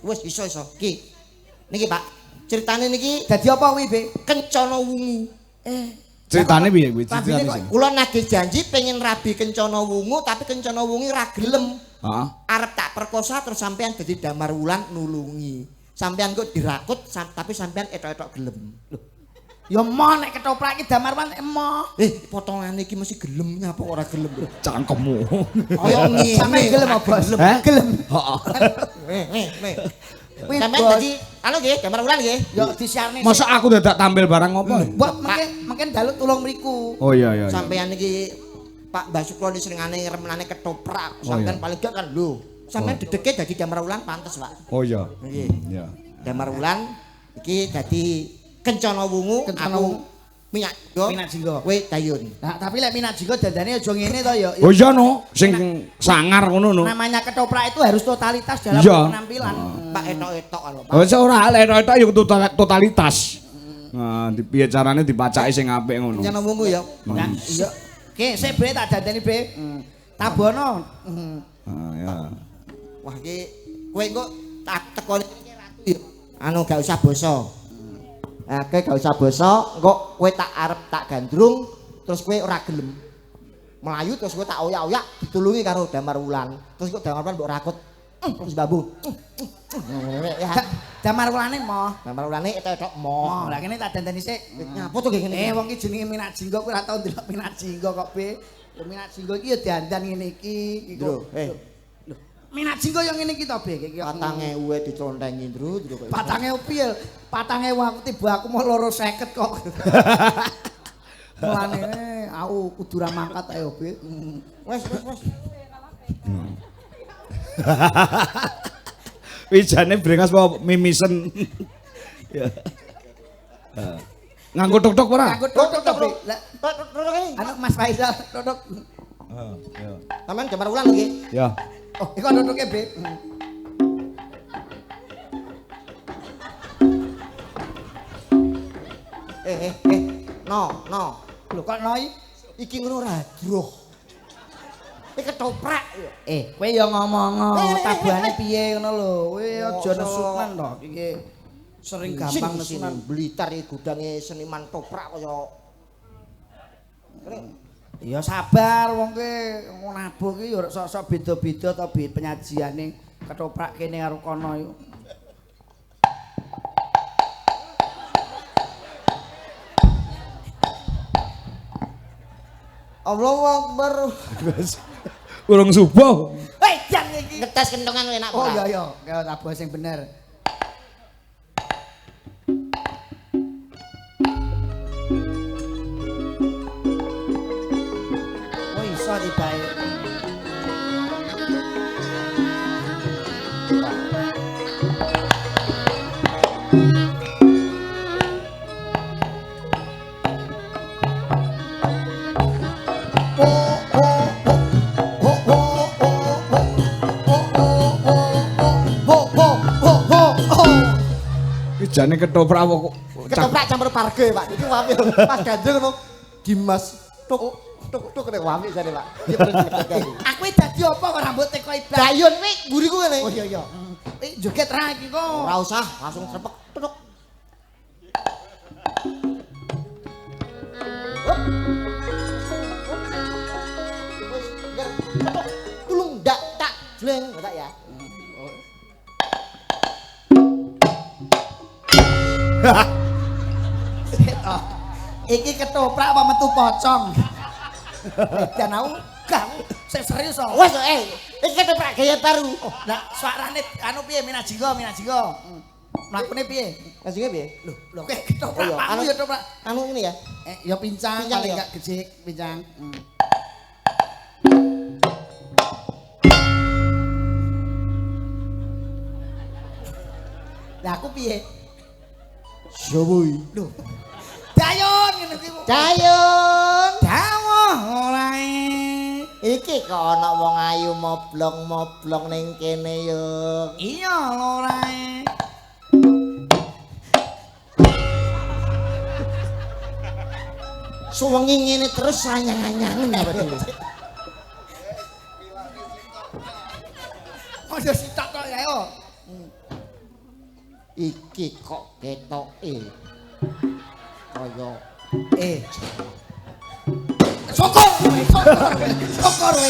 Wis iso iso. Iki. Niki Pak, ceritane niki dadi apa kuwi, Be? Kencana Wungu. Ceritane piye kuwi? Ceritane kula nagih janji pengen rabi Kencana Wungu tapi Kencana Wungu ra gelem. Heeh. Arep tak perkosa terus sampean dadi Damar Wulan nulungi. Sampean kok dirakut tapi sampean etok-etok gelem. Lho. Ya emoh nek ketoprak iki Damar Wulan emoh. Potongane iki mesti gelem nyapa ora gelem. Cangkemmu. Kaya ngene. Sampean gelem apa, Bos? Gelem. Heeh. Nih. Sampeyan dadi anu nggih, Damar Wulan nggih. Ya disiarne. Mosok aku dadak tampil barang apa? Mbok mengke dalu tulung mriku. Oh iya iya. Sampeyan iki Pak Mbah Sukron senengane remenane ketoprak. Sampeyan paling gak kan lho. Sampeyan dedeke dadi Damar Wulan pantes, Pak. Oh iya. Nggih. Iya. Damar Wulan iki dadi Kencana Wungu, aku Minak Jinggo. Minak Jinggo. Kowe Dayun. Nah, tapi lek Minak Jinggo dandane aja ngene to ya. Oh iya no, sing sangar ngono no. Namanya ketoprak itu harus totalitas dalam penampilan. Pak etok-etok lho, Pak. Oh ora lek etok-etok ya totalitas. Nah, piye carane dipacaki sing apik ngono. Kencana Wungu ya. Nah, iya. Oke, sik Bre tak dandani Bre. Tabono. Ah ya. Wah iki kowe engko tak tekoni ratu ya. Anu gak usah basa. Nah, kowe gak usah basa, engko kowe tak arep tak gandrung, terus kowe ora gelem. Melayu terus kowe tak oyak-oyak ditulungi karo Damar Wulan. Terus kok Damar Wulan mbok rakut. Terus babu. Ya. Damar Wulane moh. Damar Wulane etok-etok moh. Lah kene tak dandani sik. Nyapa to ngene iki? Wong iki jenenge Minak Jinggo kowe ora tau ndelok Minak Jinggo kok, Be. Minak Jinggo iki ya dandan ngene iki. Lho, Minak Jinggo yang ngene iki to, Be. Iki 4.000 dicontengi, Ndru, Ndru kok. 4.000 piye? 4.000 aku tiba aku mau 250 kok. Mulane aku kudu ra mangkat ayo, Be. Wes, wes, wes. Wijane brengas apa mimisen. Ya. Nganggo tok-tok ora? Nganggo tok-tok, Be. Lah, anu Mas Faisal tok-tok. Heeh, ya. Taman Damar Wulan iki. Ya. Oh, iku tok-toke, Be. No, no. Lho kok noi? Iki ngono ora hadroh. Iki ketoprak ya. Kowe ya ngomong tabuhane piye ngono lho. Kowe aja nesunan to. Iki sering gampang nesunan. Blitar iki gudange seniman toprak kaya. Ya sabar wong ki nabuh ki ya sok-sok beda-beda to penyajiane ketoprak kene karo kono iku. Allahu Akbar. Urung subuh. Hei, jan iki. Ngetes kentongan enak ora? Oh iya iya, kaya tabuh sing bener. Oh iso tibae. Jane ketoprak kok ketoprak campur parge, Pak. Iki wami pas gandrung ngono Dimas tuk tuk tuk nek wami jane, Pak. Aku dadi apa kok rambut teko ibak. Dayun kuwi mburiku ngene. Oh iya iya. Iki joget ra iki kok. Ora usah, langsung trepek tuk. Wis, tulung ndak tak jleng, tak ya. Iki ketoprak apa metu pocong? Dan aku gak sing serius kok. Wes iki ketoprak gaya baru. Oh, lah suarane anu piye Minajingga, Minajingga. Mlakune piye? Minajingga piye? Lho, lho kowe ketoprak anu ya ketoprak. Anu ngene ya. Ya pincang paling gak gejik, pincang. Lah aku piye? Sopo iki? Lho. Dayun ngene iki. Dayun. Dawuh orae. Iki kok ana wong ayu moblong-moblong ning kene yo. Iya lorae. Suwengi ngene terus anyang-anyangen apa dhewe. Aja sitok tok ya yo. Iki kok ketoke kaya syukur syukur syukur kowe.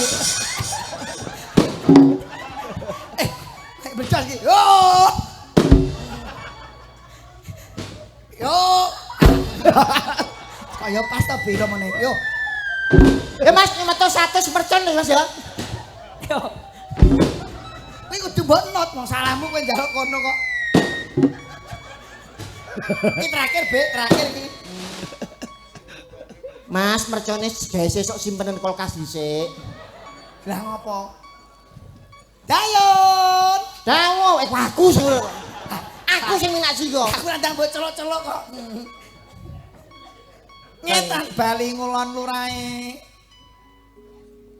Becas iki. Yo. Yo. Kaya pas ta beda meneh. Yo. Mas metu 100 mercon lho Mas ya. Yo. Kowe kudu mbok not wong salahmu kowe njaluk kono kok. Iki terakhir, Bek, terakhir iki. Mas, mercone gawe sesuk simpenen kulkas dhisik. Lah ngopo? Dayun. Dawuh, aku sing aku sing minak sika. Aku nandang mbok celok-celok kok. Ngetan bali ngulon lurae.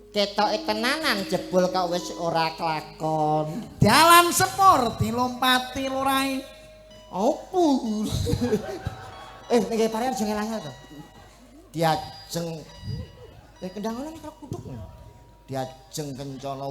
Ketoke tenanan jebul kok wis ora kelakon. Dalan sepur dilompati lurae. Opo? Nek parean aja ngelangel to. Diajeng kendang ngono nek kutuk. Diajeng kencana.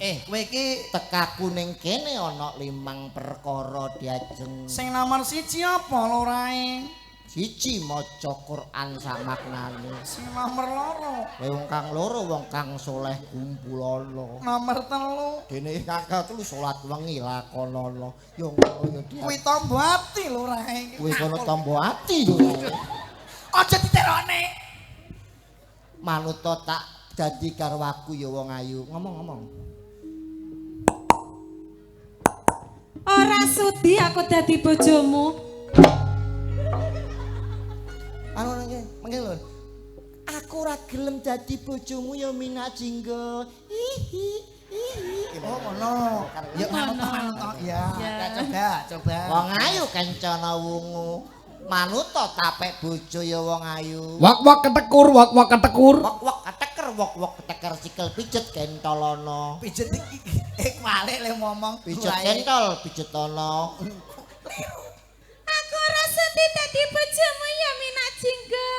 Kowe iki tekaku ning kene ana 5 perkara diajeng. Sing nomor 1 apa lurae? 1 maca Quran samaknane. Sing nomor 2. Kowe wong kang loro wong kang saleh kumpulana. Nomor 3. Dene kakak telu salat wengi lakonana. Ya ngono ya. Kuwi tombo ati lurae. Kuwi kono tombo ati. Aja diterone. Manut tak dadi garwaku ya wong ayu. Ngomong-ngomong. Ora sudi aku dadi bojomu. Anu nangke, mengke lho. Aku ora gelem dadi bojomu ya Minajingga. Hihi. Hihi. Oh ngono. Ya manut manut to. Ya, coba, coba. Wong ayu kencana wungu. Manut to tapek bojo ya wong ayu. Wak-wak ketekur, wak-wak ketekur. Wak-wak keteker, wak-wak keteker sikil pijet kentolono. Pijet iki kuwalik le ngomong. Pijet kentol, pijet ana. dadi bojomu ya Minak Jinggo.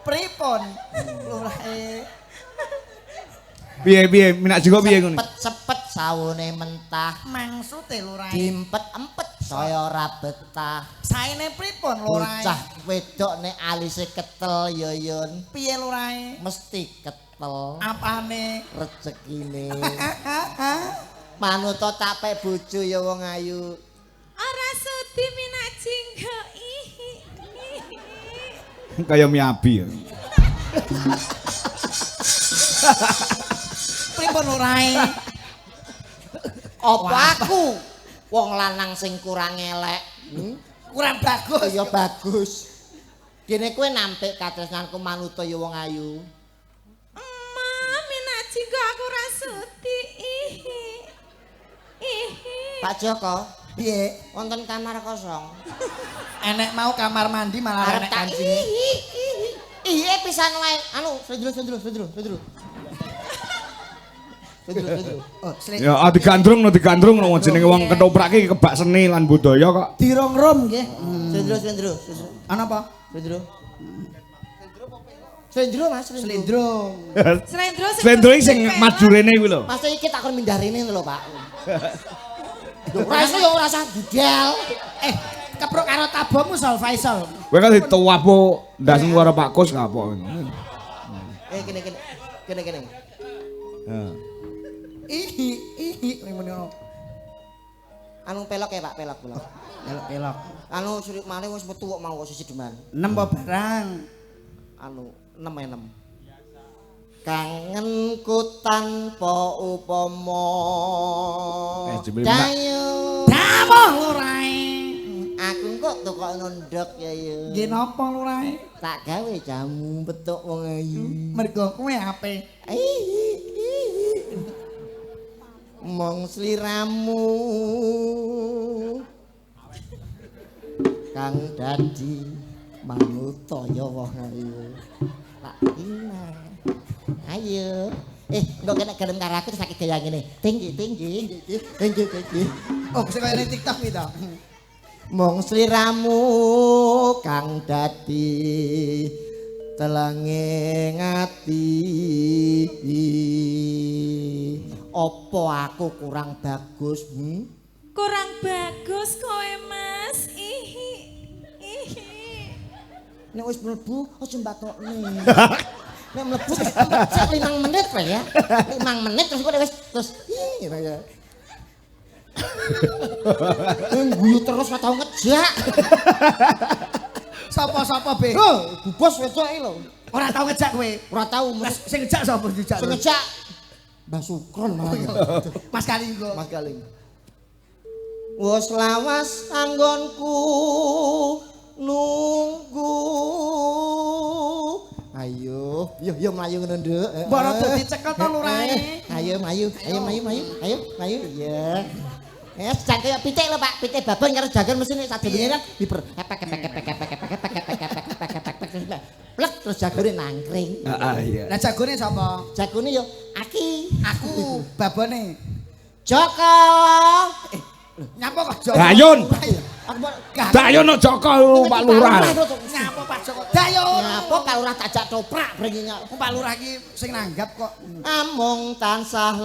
Pripun? Lurahe. Piye-piye Minak Jinggo piye ngono? Sepet-sepet sawune mentah. Mangsute lurahe. Diempet-empet saya ora betah. Saene pripun lurahe? Bocah wedok nek alise ketel ya Yun. Piye lurahe? Mesti ketel. Apane? Rezekine. Manuta tak pek bojo ya wong ayu. Ora sudi Minak Jinggo. Kaya miabi. Pripun lurahe? Apa aku wong lanang sing kurang elek? Kurang bagus. Ya bagus. Dene kowe nampik katresnanku manuta ya wong ayu. Emma, Minak Jinggo aku ora sudi. Pak Joko, piye? Wonten kamar kosong. Enek mau kamar mandi malah enek kancing. Iya pisan wae. Anu, slendro. Slendro. Oh, ya digandrung no jenenge wong ketoprak iki kebak seni lan budaya kok. Dirongrom nggih. Slendro. Ana apa? Slendro. Slendro Mas, slendro. Slendro iki sing madurene kuwi lho. Mas iki tak kon mindah rene lho, Pak. Lho ora iso ya ora usah budal. Keprok karo tabomu Sol Faisal. Kowe kan dituwapo ndasmu karo Pak Kus kapok. Kene. Kene. Heeh. Ihi muni ngono. Anu pelok ya Pak, pelok. Pelok. Anu surik male wis metu kok mau kok sisi deman. 6 apa barang? Anu 6 6. Kangenku tanpa upama. Dayo. Dawuh lurahe. Aku kok tukokno ndok ya yo. Nggih napa lurahe? Tak gawe jamu petuk wong ayu. Mergo kowe ape? Mong sliramu kang dadi manuta ya wong ayu. Tak ina. Ayo. Engko kena gelem karo aku terus sakit gaya ngene. Tinggi. Oh, sing kaya ning TikTok kuwi to. Mong sliramu kang dadi telenge ati. Apa aku kurang bagus? Kurang bagus kowe Mas. Ihi. Nek wis mlebu aja mbatokne. Nek mlebu sak 5 menit wae ya. 5 menit terus kok wis terus ya. Guyu terus ora tau ngejak. Sapa-sapa be? Lho, Bu Bos wedok iki lho. Ora tau ngejak kowe. Ora tau. Sing ngejak sapa dijak? Sing ngejak Mbah Sukron malah. Mas Kalinggo. Mas Kalinggo. Wis lawas anggonku nunggu. Ayo, yo mlayu ngono, Nduk. Mbok rada dicekel to lurahe. Ayo mlayu, ayo mlayu. Iya. Jan kaya pitik lho, Pak. Pitik babon karo jagon mesti nek sadurunge kan diper epek epek epek epek epek epek epek epek epek epek. Plek terus jagone nangkring. Heeh, iya. Lah jagone sapa? Jagone yo aki. Aku babone. Joko. Nyapa kok Joko? Dayun. Dayun no Joko Pak Lurah. Nyapa Pak Joko? Dayun. Nyapa Pak Lurah tak jak toprak brengi nyok. Pak Lurah iki sing nanggap kok. Amung tansah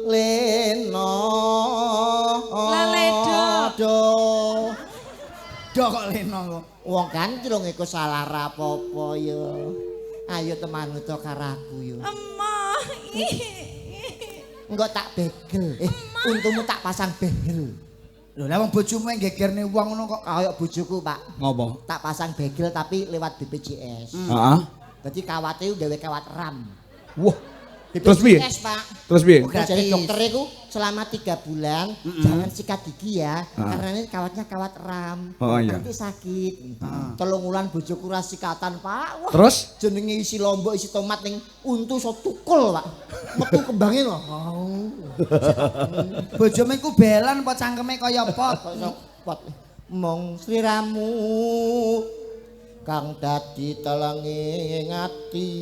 lena. Leledo. Do kok lena kok. Wong gandrung iku salah rapopo ya. Ayo temanut karo aku yo. Emoh. Engko tak begel. Untumu tak pasang begel. Lho lah wong bojomu gegerne wong ngono kok kaya bojoku, Pak. Ngopo? Tak pasang begel tapi lewat BPJS. Heeh. Dadi kawate gawe kawat RAM. Wah. Terus piye? Pak. Terus piye? Jadi dokter iku selama 3 bulan jangan sikat gigi ya, karena ini kawatnya kawat RAM. Oh, iya. Nanti sakit. 3 wulan bojoku ra sikatan, Pak. Wah. Terus jenenge isi lombok, isi tomat ning untu iso tukul, Pak. Metu kembange lho. Bojomu iku belan apa cangkeme kaya pot? Pot. Mong sliramu kang dadi telenge ati.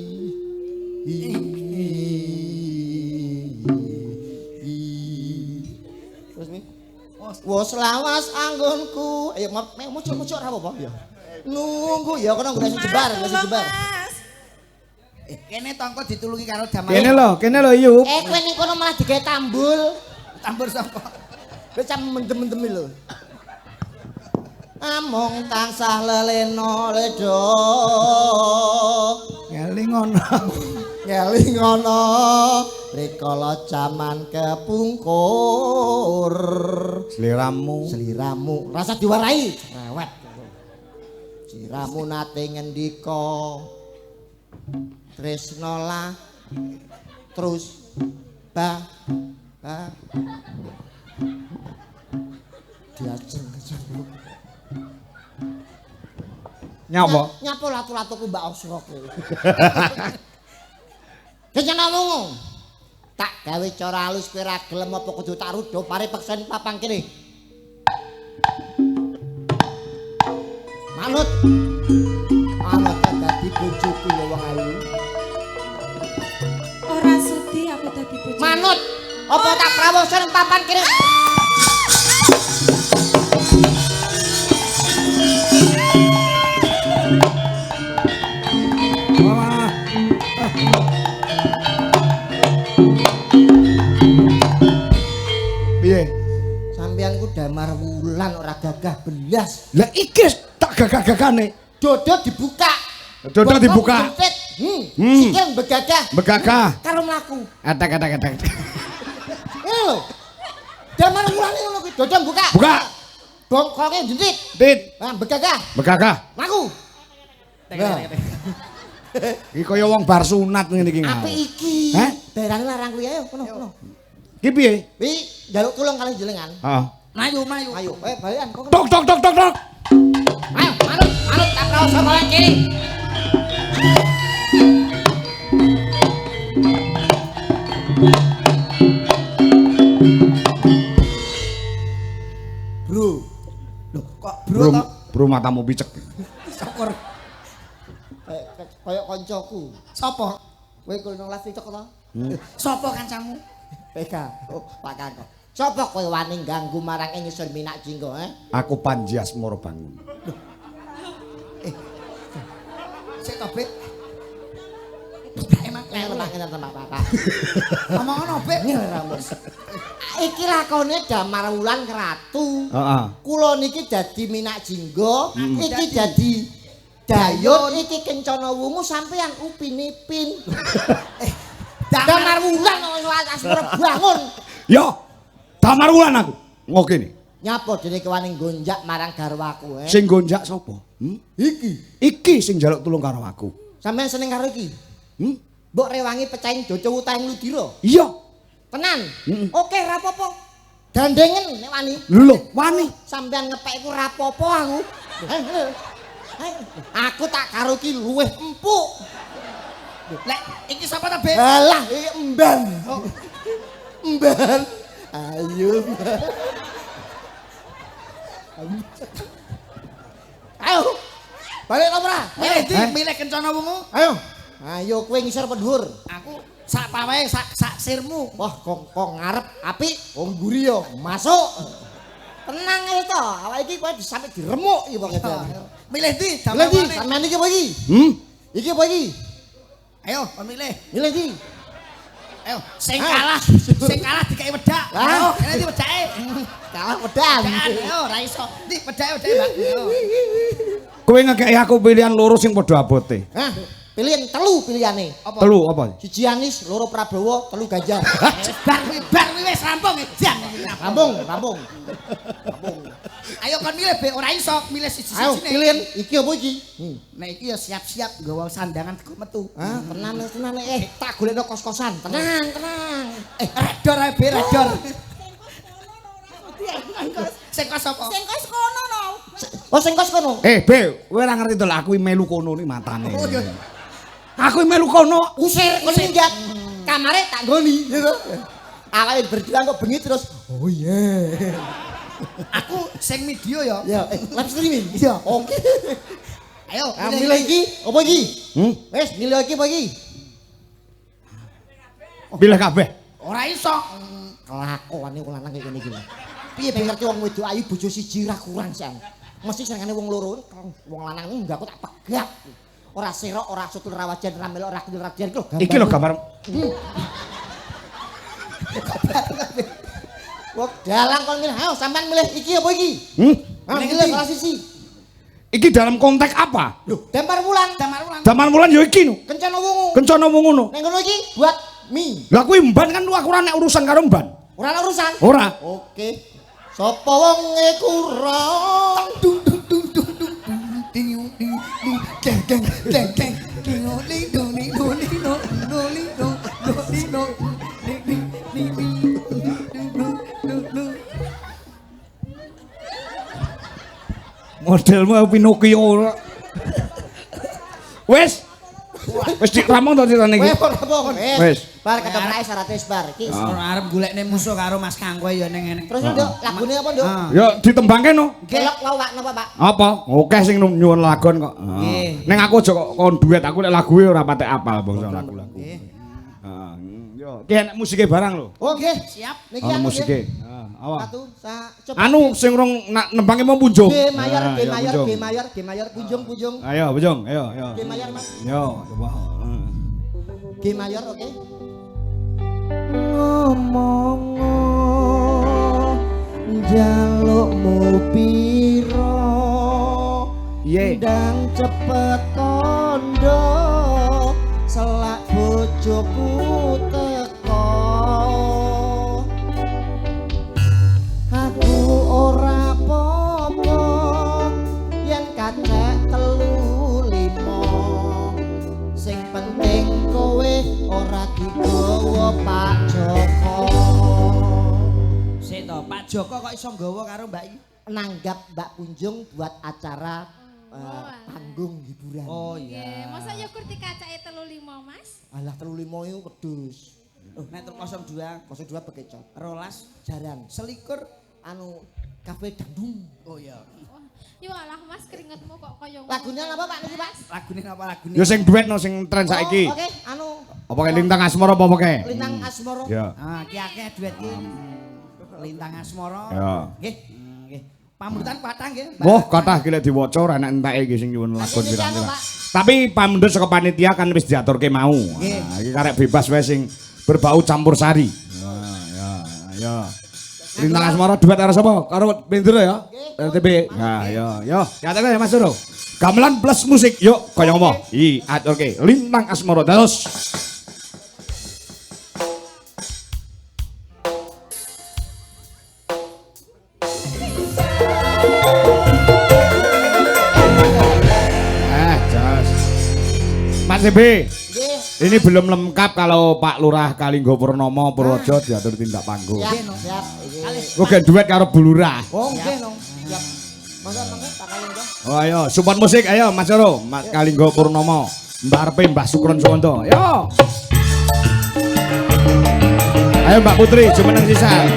Terus mi? Oh, Wis lawas anggonku. Ayo mucuk-mucuk ora apa-apa ya. Nunggu ya kono golek jembar, golek jembar. Kene tongko ditulungi karo Damar. Kene lho Yup. Kowe ning kono malah digawe tambul. Tambur sapa? Kowe cam mendem-mendem lho. Amung tansah lelena ledo. Ngeling ngono. Ngeling ngono rikala jaman kepungkur. Sliramu. Sliramu rasa diwarai. Cerewet. Sliramu nate ngendika. Tresna lah terus ba ba diajeng nyapa nyapa latu-latuku Mbak Osro kowe. Kencana wungu. Tak gawe cara halus kowe ra gelem apa kudu tak rudha pare peksen papang kene. Manut. Manut dadi bojoku ya wong ayu. Ora sudi aku dadi bojomu. Manut. Apa tak prawosen papan kene. Piye? Sampeyan ku Damar Wulan ora gagah belas. Lah iki tak gagah-gagane. Dodo dibuka. Dodo dibuka. Sikil begagah. Begagah. Karo mlaku. Atak-atak-atak. Ngene lho. Damar Wulan ngono kuwi dodo buka. Buka. Bongkoke jentit. Tit. Nah, begagah. Begagah. Mlaku. Iki kaya wong bar sunat ngene iki. Apik iki. Heh? Daerahne larang kuwi ayo kono kono. Iki piye? Wi njaluk tulung kalih jenengan. Heeh. Mlayu mlayu. Ayo, balikan kok. Tok tok tok tok tok. Ayo, manut, manut tak prawosa kalian kiri. Bro. Loh, kok bro to? Bro matamu picek. Syukur. Kaya koncoku. Sapa? Kowe kono las picek to? Sapa kancamu? PK. Oh, Pak Kangko. Sapa kowe wani ganggu marang ingsun Minak Jinggo, eh? Aku Panji Asmara Bangun. Loh. Sik to, Bek. Emang kleru tak Pak Pak. Ngomong ngono, Bek. Iki lakone Damar Wulan Ratu. Heeh. Kula niki dadi Minak Jinggo, iki dadi Dayut, iki Kencana Wungu sampeyan Upin Ipin. Damar Wulan Asmara Bangun. Yo. Damar Wulan aku. Ngokene. Nyapa dene wani gonjak marang garwaku, eh? Sing gonjak sapa? Hmm? Iki. Iki sing njaluk tulung karo aku. Sampeyan seneng karo iki? Hmm? Mbok rewangi pecahin dodo utahing ludira. Iya. Tenan. Oke, ra apa-apa. Gandengen nek wani. Lho, wani. Sampeyan ngepek iku ra apa-apa aku. Aku tak karo iki luwih empuk. Lek iki sapa ta, Bek? Alah, iki emban. Emban. Ayo. Ayo. Balik ta ora? Milih ndi? Milih Kencana Wungu. Ayo. Ayo kowe ngisor apa dhuwur? Aku sak pawae sak sirmu. Wah, kok ngarep apik, wong mburi yo masuk. Tenang ae to, awake iki kowe sampe diremuk iki pokoke. Milih ndi? Milih ndi? Sampeyan iki apa iki? Hmm? Iki apa iki? Ayo, kon milih. Milih ndi? Ayo, sing kalah dikeki wedak. Ayo, kene ndi wedake? Kalah wedan. Ayo, ora iso. Ndi wedake wedake, Mbak. Kowe ngekeki aku pilihan loro sing padha abote. Hah? Pilihan telu pilihane. Apa? Telu apa? Siji Anies, loro Prabowo, telu Ganjar. Bar kuwi wis rampung edan. Rampung, rampung. Rampung. Ayo kon milih be ora iso milih siji-sijine. Ayo pilihan iki apa iki? Nek iki ya siap-siap nggawa sandangan digo metu. Ah, tenan tenan tak golekno kos-kosan. Tenang, tenang. Redor ae be redor. Sing kos apa? Sing kos kono no. Oh, sing kos kono. Be, kowe ora ngerti to lho aku melu kono ni matane. Oh, iya. Aku melu kono. Usir kono minggat. Kamare tak nggoni gitu. Awake berdua kok bengi terus. Oh iya. Aku sing video ya. Ya, live streaming. Iya. Oke. Ayo, milih iki, apa iki? Hmm? Wis, milih iki apa iki? Pilih kabeh. Ora iso. Kelakuane wong lanang kaya ngene iki. Piye ben ngerti wong wedok ayu bojo siji ra kurang sian. Mesti senengane wong loro, wong lanang enggak aku tak pegat. Ora serok, ora sutul, ora wajan, ora melok, ora kendel, ora dian iki lho gambar. Iki lho gambar. Wong dalang kon milih, ayo sampean milih iki apa iki? Milih salah siji. Iki dalam konteks apa? Lho, Damar Wulan, Damar Wulan. Damar Wulan ya iki no. Kencana Wungu. Kencana Wungu no. Ning ngono iki buat mie. Lah kuwi mban kan aku ora nek urusan karo mban. Ora ana urusan? Ora. Oke. Sapa wonge kurang? Dung dung dung dung dung ding ding ding deng deng deng deng ding ding ding ding ding ding ding ding ding ding ding ding ding. Modelmu Pinocchio ora. Wis. Wis diramung to critane iki. Wis ora apa Wis. Bar ketoprake syarate wis bar iki. Ora arep golekne musuh karo Mas Kang kowe ya ning ngene. Terus Nduk, lagune apa Nduk? Ya ditembangke no. Kelok lawak napa Pak? Apa? Oke sing nyuwun lagon kok. Ning aku aja kok kon duet, aku nek lague ora patek apal bangsa lagu-lagu. Heeh. Yo, ki enek musike barang lho. Oh nggih, siap. Niki anu musike. Heeh, awa. Satu, coba. Anu sing rong nembange mau punjung. G mayor, G mayor, G mayor, G mayor, punjung, punjung. Ayo, punjung, ayo, ayo. G mayor, Mas. Yo, coba. G mayor, oke. Ngomong njalukmu piro? Ndang cepet kondo selak bojoku teko. Aku ora apa-apa yen kacek 35. Sing penting kowe ora digawa Pak Joko. Sik to, Pak Joko kok iso nggawa karo Mbak iki? Nanggap Mbak Punjung buat acara panggung hiburan. Oh iya. Masa ya kur dikacake 35, Mas? Alah 35 iku wedhus. Oh, nek 02, 02 bekecot. 12 jaran. Selikur anu kafe dandung. Oh iya. Yo alah Mas keringetmu kok kaya ngono. Lagune napa Pak niki Pak? Lagune napa lagune? Ya sing duet no sing tren saiki. Oh, oke, anu. Apa kae Lintang Asmara apa kae? Lintang Asmara. Ya. Ah, iki akeh duet iki. Lintang Asmara. Ya. Nggih. Nggih. Pamrutan kathah nggih. Wah, kathah iki lek diwaca ora enak enteke iki sing nyuwun lagon pirang-pirang. Tapi pamundhut saka panitia kan wis diaturke mau. Nah, iki karek bebas wae sing berbau campur sari. Ya, ya, ya. Lintang Asmara duet karo sapa? Karo Bendro ya. RTB. Nah, yo yo. Diaturke ya Mas Suro. Gamelan plus musik. Yuk kaya ngopo? I aturke Lintang Asmara terus. Jos. Mas TB. Ini belum lengkap kalau Pak Lurah Kalinggo Purnomo Purworejo diatur tindak panggung. Siap, siap. Kok gen duet karo Bu Lurah. Oh, nggih no. Siap. Monggo monggo Pak Kalinggo. Oh ayo, support musik ayo Mas Coro, Mas Kalinggo Purnomo, Mbah Arpe, Mbah Sukron Suwondo. Yo. Ayo Mbak Putri, jumeneng sisan.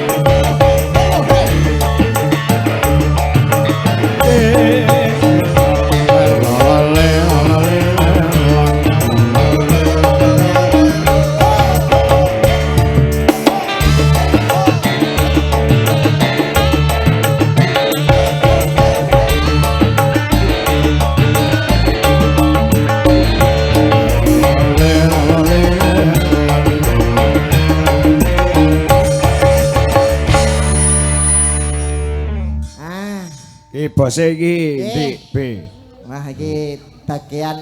Bose iki ndi B. Wah iki bagian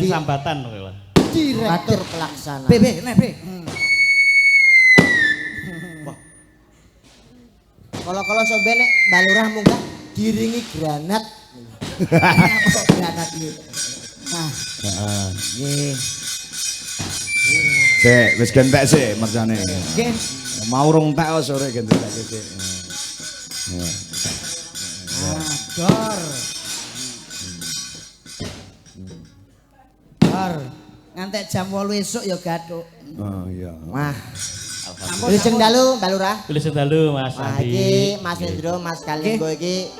sambatan kowe, Mas. Direktur pelaksana. B B nek B. Wah. Kala-kala sampe nek Mbak Lurah munggah diringi granat. Apa kok granat iki? Nah. Heeh. Nggih. Sik, wis gentek sik mercane. Nggih. Mau rong tek sore gentek sik. Ya. Dor. Dor. Ngantek jam 8 esuk ya gathuk. Oh iya. Wah. Wilujeng dalu, Mbak Lurah. Wilujeng dalu, Mas Wah, Adi. iki Mas Hendro, Mas Kalinggo iki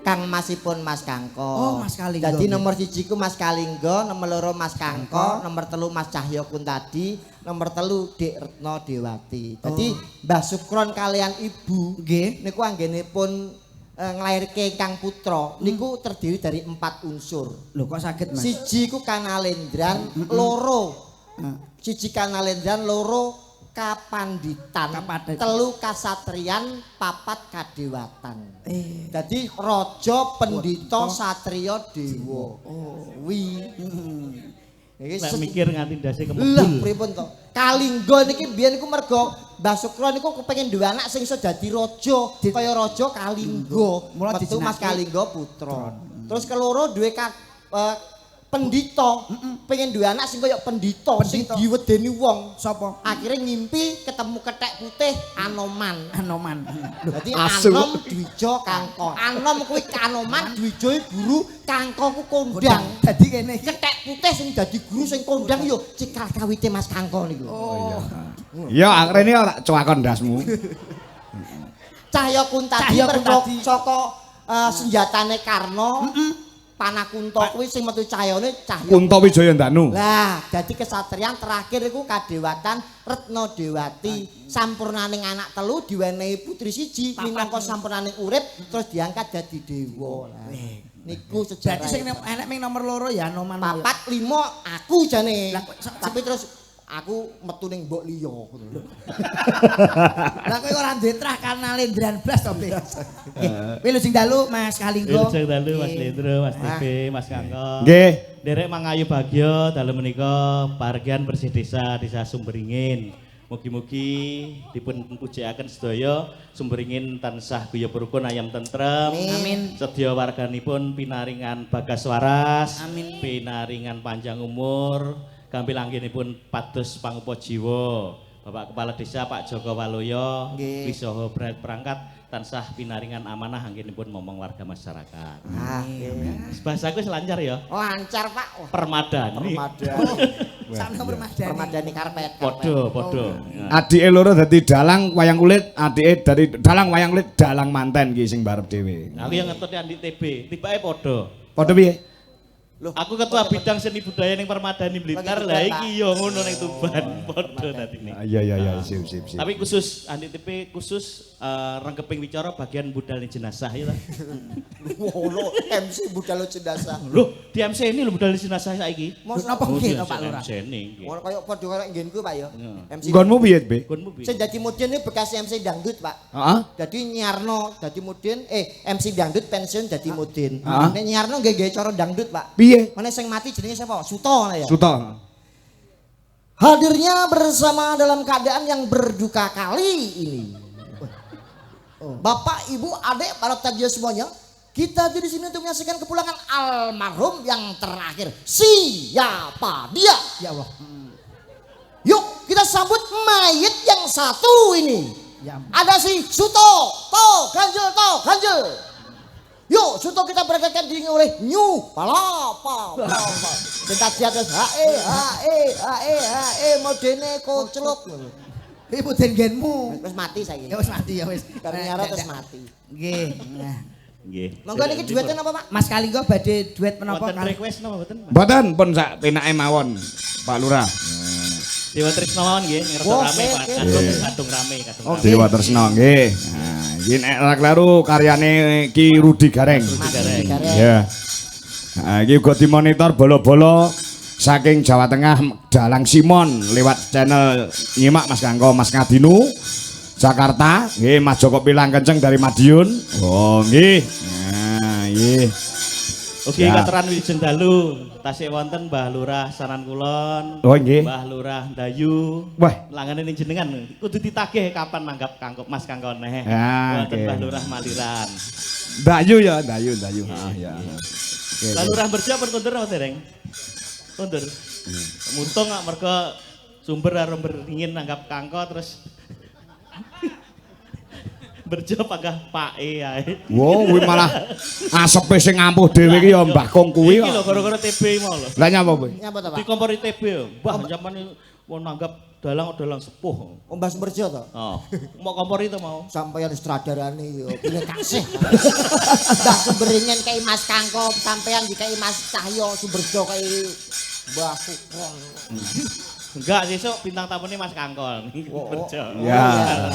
Kang Masipun Mas Kangko. Oh, Mas Kalingga. Jadi nomor 1 ku Mas Kalingga, nomor 2 Mas Kangko, nomor 3 Mas Cahyo Kuntadi, nomor 3 Dik Retno Dewati. Dadi Mbah Sukron kalian ibu Nggih. niku anggenipun nglairke ingkang putra niku terdiri dari 4 unsur. Lho kok saged, Mas? Siji ku Kanalendran, loro. Siji Kanalendran, loro Kapanditan, telu kasatriyan, papat kadewatan. Dadi raja, pendhita, satriya, dewa. Wi. Iki Lek mikir nganti ndase Lah kemebul. pripun to? Kalingga niki biyen niku mergo Mbah Sukro niku kepengin duwe anak sing iso dadi raja, kaya raja Kalingga. Mula Metu Mas dijenengake Kalingga putra. Terus keloro duwe pendhita, pengen duwe anak sing kaya pendhita, sing diwedeni wong. Sapa? Akhirnya ngimpi ketemu kethek putih Anoman. Anoman. Dadi Asu. Anom Dwijo Kangko. Anom kuwi Kanoman, Dwijo guru, Kangko ku kondang. Dadi kene iki. Kethek putih sing dadi guru sing kondang yo cikal kawite Mas Kangko niku. Oh. Ya, rene ora cuwakon ndasmu. Cahya Kuntadi Cahya mergo Kuntadi. saka senjatane Karna. Panakunta kuwi sing metu cahyane Cahya. Kunta Wijaya Ndanu. Lah, dadi kesatriyan terakhir iku kadewatan Retna Dewati. Sampurnaning anak telu diwenehi putri siji minangka sampurnaning urip terus diangkat dadi dewa. Lah, niku sejarah. Berarti sing enek ming nomor 2 ya Anoman. 4 5 aku jane. Lah, kok Tapi terus aku metu ning mbok liya. Lah kowe ora duwe trah Kanalendran blas to, Be. Nggih. Wilujeng dalu Mas Kalingga. Wilujeng dalu Mas Lendro, Mas TB, Mas Kangko. Nggih. Nderek mangayu bagya dalu menika pargian bersih desa Desa Sumberingin. Mugi-mugi dipun pujikaken sedaya Sumberingin tansah guyub rukun ayam tentrem. Amin. Sedaya warganipun pinaringan bagas waras, Amin. Pinaringan panjang umur, gampil anggenipun pados pangupa jiwa. Bapak Kepala Desa Pak Joko Waloyo, Nggih. wisaha perangkat tansah pinaringan amanah anggenipun momong warga masyarakat. Ah, nggih. Bahasaku wis lancar ya. Lancar, Pak. Wah, Permadani. Permadani. Sakno permadani. Permadani karpet. Podo, podo. Adike loro dadi dalang wayang kulit, adike dari dalang wayang kulit dalang manten ki sing barep dhewe. Aku yang ngetut Andi TB, tibake podo. Padha piye? Loh, Aku ketua bidang seni budaya ning Permadani Blitar, Lagi lah Tuban, iki yo ngono ning Tuban, podo dadine. Iya iya iya, sip sip sip. Tapi khusus Andi TB khusus rengkeping wicara bagian budal jenazah ya ta. Ngono MC budal jenazah. Loh, di MC ini lho budal jenazah saiki. Mosok Napa nggih to Pak Lurah? MC ini nggih. Ngono kaya padha karo nggenku Pak ya. MC. Nggonmu piye, Be? Nggonmu piye? Sing dadi mudin iki bekas MC dangdut, Pak. Heeh. Dadi nyiarno dadi mudin, MC dangdut pensiun dadi mudin. Heeh. Nek nyiarno nggih nggih cara dangdut, Pak. Piye? Mana sing mati jenenge sapa? Suto ngono ya. Suto. Hadirnya bersama dalam keadaan yang berduka kali ini. Bapak, Ibu, adik, para tajir semuanya, kita di sini untuk menyaksikan kepulangan almarhum yang terakhir. Siapa dia? Ya Allah. Yuk kita sambut mayit yang satu ini. Ya ampun. Ada si Suto, To, Ganjel, To, Ganjel. Yuk Suto kita berangkatkan diri oleh New Palapa. Cinta di atas HE HE HE HE modene koclok. Iki mudin nggenmu. Wis mati saiki. Ya wis mati ya wis. Karena nyara terus mati. Nggih. Nah. Nggih. Monggo niki duetnya napa Pak? Mas Kalingga badhe duet menapa Wonten kali? request napa mboten? Mas? Mboten pun sak penake mawon, Pak Lurah. Dewa Tresno mawon nggih, ngerasa Wah, rame Pak. oke, Kadung rame, kadung rame. Dewa Tresno nggih. Nah, iki nek ora kleru karyane Ki Rudi Gareng. Rudi Gareng. Ya. Nah, iki uga dimonitor bolo-bolo saking Jawa Tengah Dalang Simon lewat channel nyimak Mas Kangko Mas Ngadinu Jakarta, nggih Mas Joko Pilang Kenceng dari Madiun. Oh, nggih. Nah, nggih. Oke, Siap. katuran wilujeng dalu. Tasih wonten Mbah Lurah Sanan Kulon. Oh, nggih. Mbah Lurah Dayu. Wah. Langane ning jenengan kudu ditagih kapan nanggap Kangko Mas Kangko neh. Ya, Wonten oke. Mbah Lurah Maliran. Dayu ya, Dayu, Dayu. Ah, ya. Oke, Mbah Lurah Berjo pun kondur apa dereng? Kondur. Muntung kok mergo sumber karo beringin nanggap Kangko terus Berjo panggah Pake ae. Wow, kuwi malah asepe sing ampuh dhewe iki ya Mbah Kong kuwi Iki lho kok. gara-gara TB mau lho. Lah nyapa kowe? Nyapa to Pak? Dikompori TB. Mbah zaman wong nanggap Dalang dalang sepuh. Oh, Mbah Sumberjo to? Oh, mau kompor itu mau. Sampeyan sutradarane yo pilih kasih. Mbah Sumberingin kei Mas Kangko, sampeyan dikei Mas Cahyo Sumberjo kei Mbah Sukron. Enggak, sesuk bintang tamune Mas Kangkol. Oh, oh. Berjo. Ya.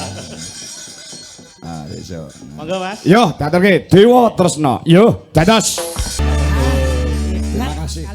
Ah, besok. Monggo Mas. Yo, daterke Dewa Tresna. Yo, dados. Terima kasih.